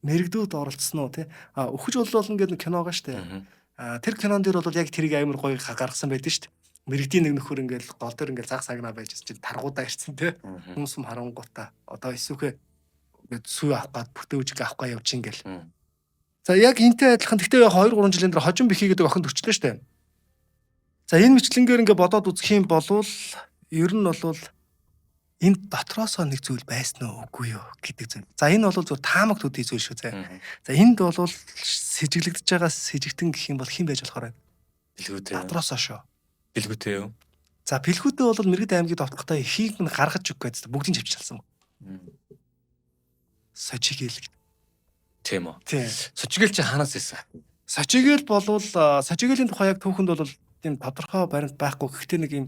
Мэрэгдүүд оролцсон уу те? А өхөж боллоо гэдэг кино байгаа штэ. А тэр кинон дээр бол яг тэрийг амар гоё гаргасан байдаг штэ. Мэрэгдийн нэг нөхөр ингээл гол дээр ингээл заг сагнаа байжсэн чинь таргуудаа ирсэн те. Хүмүүс юм харангуутаа одоо Исүхэ ингээд сүй авах гад бүтээ үжиг авах га явж ингээл. За, яг энтэй адилхан, гэхдээ яг 2 3 жилийн дараа Хожим Бэхий гэдэг охин төрчлөө штэ. За, энэ мэтлэнгээр ингээ бодоод үзэх юм болвол ер нь бол энэ дотроосоо нэг зүйл байсан уу үгүй юу гэдэг зүйл. За, энэ бол зөв таамаг төдий зүйл шүү зэ. За, энд бол сэжиглэгдэж байгаа сэжигтэн гэх юм бол хэн байж болохоор байна? Билгүүтэй. Дотроосоо шүү. Билгүүтэй юу? За, Билгүүтэй бол Мэргэд аймгийг довтлохдоо ихийг нь гаргаж өгөх гэдэг бүгдийг чавч чадсан. Сочигэл. Тийм үү. Тийм. Сочигэл чи хаанаас ирсэн? Сочигэл болвол Сочигэлийн тухай яг түүхэнд бол тийм тодорхой баримт байхгүй. Гэхдээ нэг юм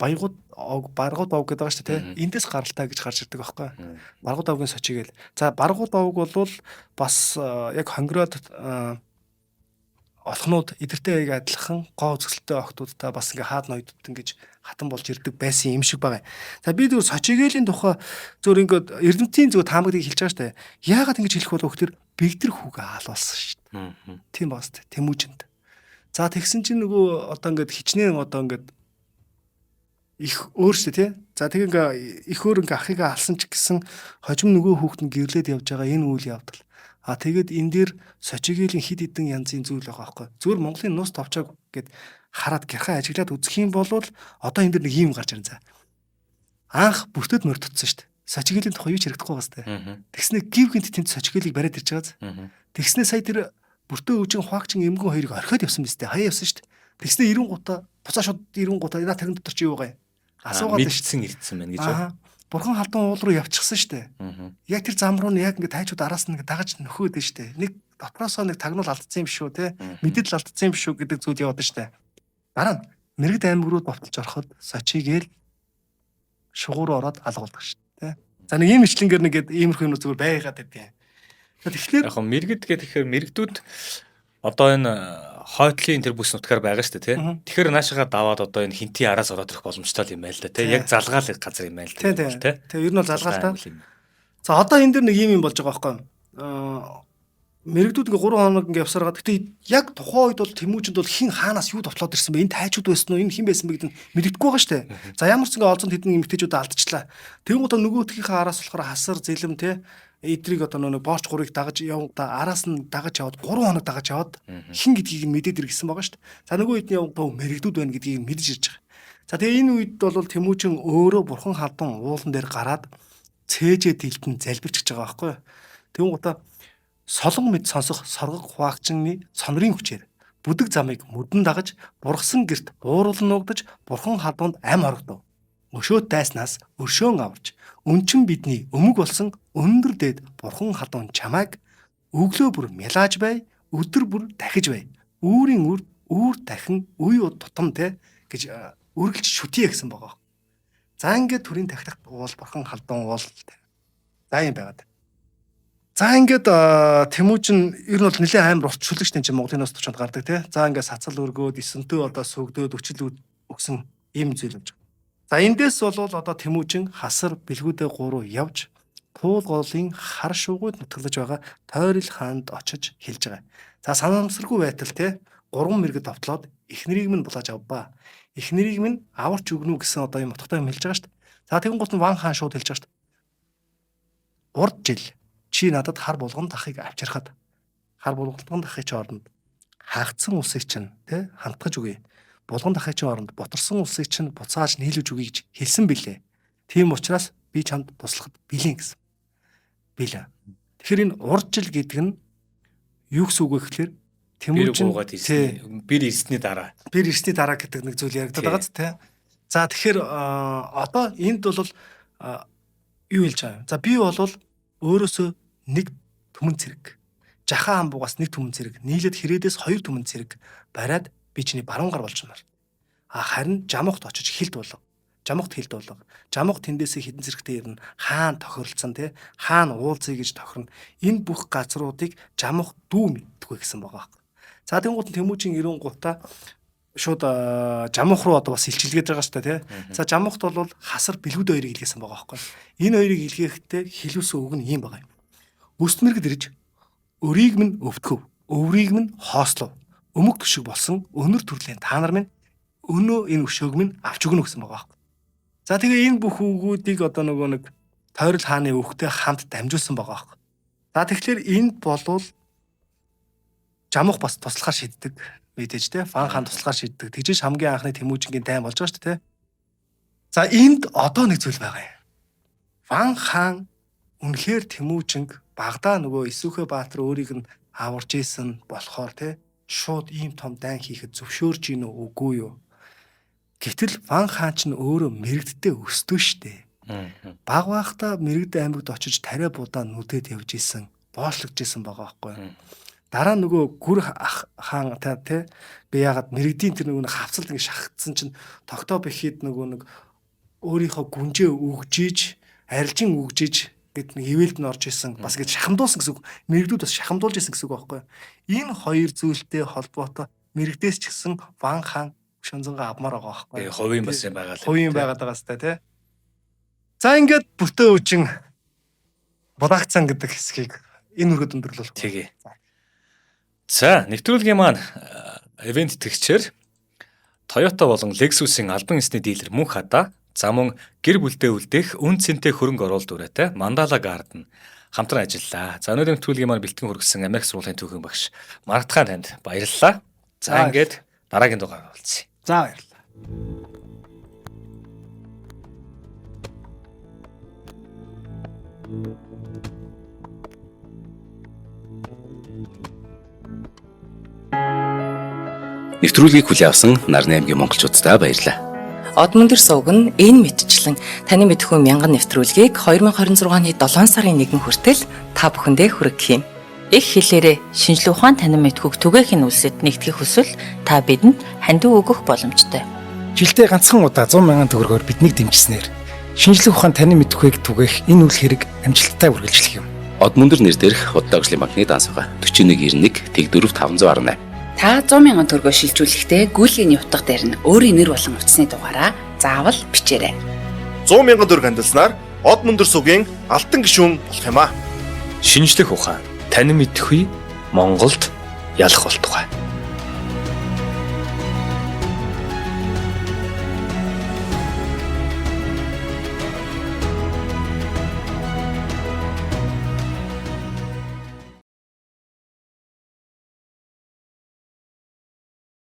Баягууд овг, Баргууд овг гэдэг байгаа шүү дээ, тий. Эндээс гаралтай гэж гарч ирдэг байхгүй. Баргууд овгийн Сочигээл. За, Баргууд овг бол бас яг хонгороод олхнууд эдэртэй яг адилхан гоо үзэсгэлэнтэй охтуудтай бас ингээ хаад ноёдод ингэж хатан болж ирдэг байсан юм шиг байгаа. За, би зөв Сочигээлийн тухай зөв ингээд эрдэмтдийн зөв таамаглыг хэлж байгаа шүү дээ. Яагаад ингэж хэлэх болов гэхээр бэгдэр хүүгээ алуулсан шүү дээ. Тийм баас Тэмүүжинд. За, тэгсэн чинь нөгөө одоо ингээд хичнээн одоо ингээд их өөр шүү дээ, тий. За, тэг ингээ их өөр ингээ ахыгаа алсан ч гэсэн хожим нөгөө хүүхэд нь гэрлээд явж байгаа энэ үйл явдал. А тэгээд энэ дээр Сочигээлийн хид хідэн янзын зүйл байгаа байхгүй. Зүгээр Монголын нус товчоог гэд хараад гярхаа ажиглаад үзэх юм бол одоо энэ дэр нэг юм гарч ирэн за. Анх бүртэд морь тутсан шүү дээ. Сочигээлийн тухай юу ч хэрэгдэхгүй байгаа сте. Тэгснэ гів гинт тэнд Сочигэлийг бариад ирж байгаа. Тэгснэ сая тэр бүртөө өвчин хуагчин эмгэн хоёрыг орхиод явсан биз дээ. Хаяа явсан шүү дээ. Тэгснэ 90 гутаа буцаа шууд 90 гутаа наа тэрэн дотор чи юу байгаа юм? Асуугаад мэдсэн ирдсэн байна гэж. Бурхан халдун уул руу явчихсан шүү дээ. Яг тэр зам руу нь яг ингээ тайчууд араас нь ингээ дагаж нөхөөд нь шүү дээ. Нэг дотроосоо нэг тагнуул алдсан юм шүү те. Мэддэл алдсан юм шүү гэдэг зүйл яваад шүү дээ. Дараа нь Мэргэд аймаг руу довтолж ороход Сочигээл шугуур ороод алгуулдаг шүү дээ. За, нэг ийм ичлэнгээр нэг иймэрхүү юм зүгээр байгаад байдیں۔ Тэгэхээр яг хөө мэргэд гэх тэгэхээр мэрэгдүүд одоо энэ хойтлын тэр бүс нутгаар байгаа шүү дээ, тий. Тэгэхээр наашаага даваад одоо энэ хинтийн араас ороод ирэх боломжтой юм байна л да, тий. Яг залгаал газар юм байна л да, тий. Тэг ер нь бол залгаал та. За, одоо энэ дэр нэг ийм юм болж байгаа байхгүй юу? Мэрэгдүүд ингээ 3 хоног ингээ явсараад гэтээ яг тухайн үед бол Тэмүүжинд бол хин хаанаас юу товтлоод ирсэн бэ? Энэ тайчууд байсан уу? Энэ хэн байсан бэ гэдэг нь мэдэгдэхгүй байгаа шүү дээ. За, ямар ч ингээ олзонд хэдэн эмэгтэйчүүд алдчихлаа. Тэнгуудаа нөгөөдхийнхээ араас болохоор хасар зэлэм те эдрийг одоо нөгөө боорч гурыг дагаж явда араас нь дагаж яваад 3 хоног дагаж яваад хэн гэдгийг нь мэдээд иргэсэн байгаа шүү дээ. За, нөгөө үед нь явдаа мэрэгдүүд байна гэдгийг мэдэж ирж байгаа. За, тэгээ энэ үед бол Тэмүүжин өөрөө бурхан халдун уулан дээр гараад цээжээ дэлтэн залбирч гэж байгаа байхгүй юу. Тэнгуудаа солон мэд сонсох соргог хуагчны сонрын хүчээр бүдэг замыг мөрдөн дагаж бургасан герт бууруулан нуугдаж бурхан халдунд ам хорогдов. Өшөөт дайснаас өршөөн аварч өнчин бидний өмг болсон өндөр дээд бурхан халуун чамайг өглөө бүр мялааж бай, өдөр бүр дахиж бай. Үүрийн үр үүр дахин үе тутам те гэж үргэлж шүтье гэсэн байгаа. За, ингээд төрийн тахилах уул бурхан халдун уул. За, юм байгаад. За, ингээд Тэмүүжин ер нь бол нэлээд амар урт шүлэг чинь Монголын нус төвчөнд гардаг тий. За, ингээд сацал өргөөд, эсэнтөө одоо сүгдөөд өчил өгсөн ийм зүйл болж байгаа. За, эндээс болвол одоо Тэмүүжин хасар бэлгүүдээ гурав явж Туул голын хар шуугууд нутаглаж байгаа Тойрол хаанд очиж хэлж байгаа. За, санамсаргүй байтал те гурван мэргэд довтлоод эхнэрийг минь булааж авбаа. Эхнэрийг минь аварч өгнө үү гэсэн одоо юм утгатай юм хэлж байгаа шүү дээ. За, тэгэн гут нь Ван хаан шууд хэлж байгаа шүү дээ. Урд жил чи надад хар булган дахыг авчирхад хар булган дахыг чи оронд хаагцсан улсыг чинь тэ хантгаж өгье. Булган дахыг чи оронд ботарсан улсыг чинь буцааж нийлүүлж өгье гэж хэлсэн билээ. Тийм учраас би чамд туслахад бэлэн гэсэн. Билээ. Тэгэхээр энэ урд жил гэдэг нь юу гэсэн үг вэ гэхээр Тэмүүжин буугаад ирсэн. Бэр ирсний дараа. Бэр ирсний дараа гэдэг нэг зүйл яригдаад байгаа ч тий. За, тэгэхээр одоо энд бол юу хэлж байгаа юм? За, би бол өөрөөсөө нэг түмэн цэрэг. Жахаа хамбугаас нэг түмэн цэрэг. Нийлээд хэрээдээс 2 түмэн цэрэг бариад би чиний баруун гар болж байна. А харин жамухт очиж хилд болго. Жамухт хилд болго. Жамух тэндээсээ хідэн цэрэгтэй ирнэ. Хаан тохиролцсон тий. Хаан уулзъя гэж тохирно. Энэ бүх газруудыг жамух дүү мэддэггүй гэсэн байгаа байхгүй. За, тэнгуут нь Тэмүүжин 90 гутаа шууд жамух руу одоо бас илчилгээд байгаа шүү дээ тий. За, жамухт бол хасар бэлгүүд хоёрыг илгээсэн байгаа байхгүй. Энэ хоёрыг илгээхдээ хэлүүлсэн үг нь ийм байгаа юм. Өст мэргэд ирж өрийг минь өвтгөв, өврийг минь хоослов. Өмг төшиг болсон өнөр төрлийн та нар минь өнөө энэ өшөөг минь авч өгнө гэсэн байгаа байхгүй. За, тэгээ энэ бүх үгүүдийг одоо нөгөө нэг Тойрол хааны өвхтэй хамт дамжуулсан байгаа байхгүй. За, тэгэхээр энд болвол жамух бас туслахаар шийддэг мэдээж те Фан хаан туслахаар шийддэг. Тэгжиж хамгийн анхны Тэмүүжингийн дайн болж байгаа шүү дээ те. За, энд одоо нэг зүйл байгаа юм. Ван хаан үнэхээр Тэмүүжинг багадаа нөгөө Исүхэ Баатар өөрийг нь аварж исэн болохоор те шууд ийм том дайн хийхэд зөвшөөрж гин үү үгүй юу? Гэтэл Ван хаан ч өөрөө мэрэгддээ өстөө штэ. Баг багтаа мэрэгд аймагт очиж тариа будаа нүдэд явж исэн, боочлогдож исэн байгаа байхгүй юу? Дараа нөгөө гүр хаан тий би яагаад мэрэгдийн тэр нөгөө хавцалд ингэ шахагдсан чинь тогтоо бэхэд нөгөө нэг өөрийнхөө гүнжээ өгжиж, арилжин өгжиж гэд нэг ивэлд нь орж исэн. Бас ингэж шахамдуулсан гэсэн үг. Мэрэгдүүд бас шахамдуулж исэн гэсэн үг байхгүй юу? Энэ хоёр зүйлтэй холбоотой мэрэгдээс ч гэсэн Ван хаан Шонзонго авмаар байгаа байхгүй юу? Хувийн бас юм байгаа л. Хувийн байгаад байгаа сте тий. За ингээд бүтэн үжин Булагцан гэдэг хэсгийг энэ үргэд өндөрлүүлэх. Тэгээ. За, нэвтрүүлгийн маань ивент тэгчээр Toyota болон Lexus-ийн албан ёсны дилер мөн хадаа за мөн гэр бүлдээ үлдээх үн цэнтэй хөрөнгө оруулалт үрээтэй Mandala Garden хамтран ажиллалаа. За, өнөөдрийн нэвтрүүлгийн маань бэлтгэн хүргэсэн Америк сургуулийн түүхэн багш Марат хаан танд баярлалаа. За, ингээд дараагийн дугаараар уулзъя. За, баярлалаа. Нэвтрүүлгийг хүлээн авсан Нарны аймгийн монголчууддаа баярлалаа. Одмөндөр сувг нь энэ мэтчлэн таны мэдхүү мянган нэвтрүүлгийг 2026 оны 7 сарын 1 хүртэл та бүхэндээ хүргэх юм. Их хэлээрээ шинжлэх ухаан танин мэдхүйг түгээхийн үлсэд нэгтгэх хүсвэл та бидэнд хандив өгөх боломжтой. Жилдээ ганцхан удаа 100 мянган төгрөгөөр биднийг дэмжсэнээр шинжлэх ухаан танин мэдхүйг түгээх энэ үйл хэрэг амжилттай үргэлжлэх юм. Одмөндөр нэр дээрх Худалдаа хөгжлийн банкны данс байгаа. 4191 Тэг4 518. Та 100 мянган төгрөгөөр шилжүүлэхдээ гүйлгээний утга дээр нь өөрийн нэр болон утасны дугаараа заавал бичээрэй. 100 мянган төгрөг хандилснаар од мөндөр сугийн алтан гишүүн болох юм аа. Шинжлэх ухаан танин мэдхүй Монголд ялах болтугай.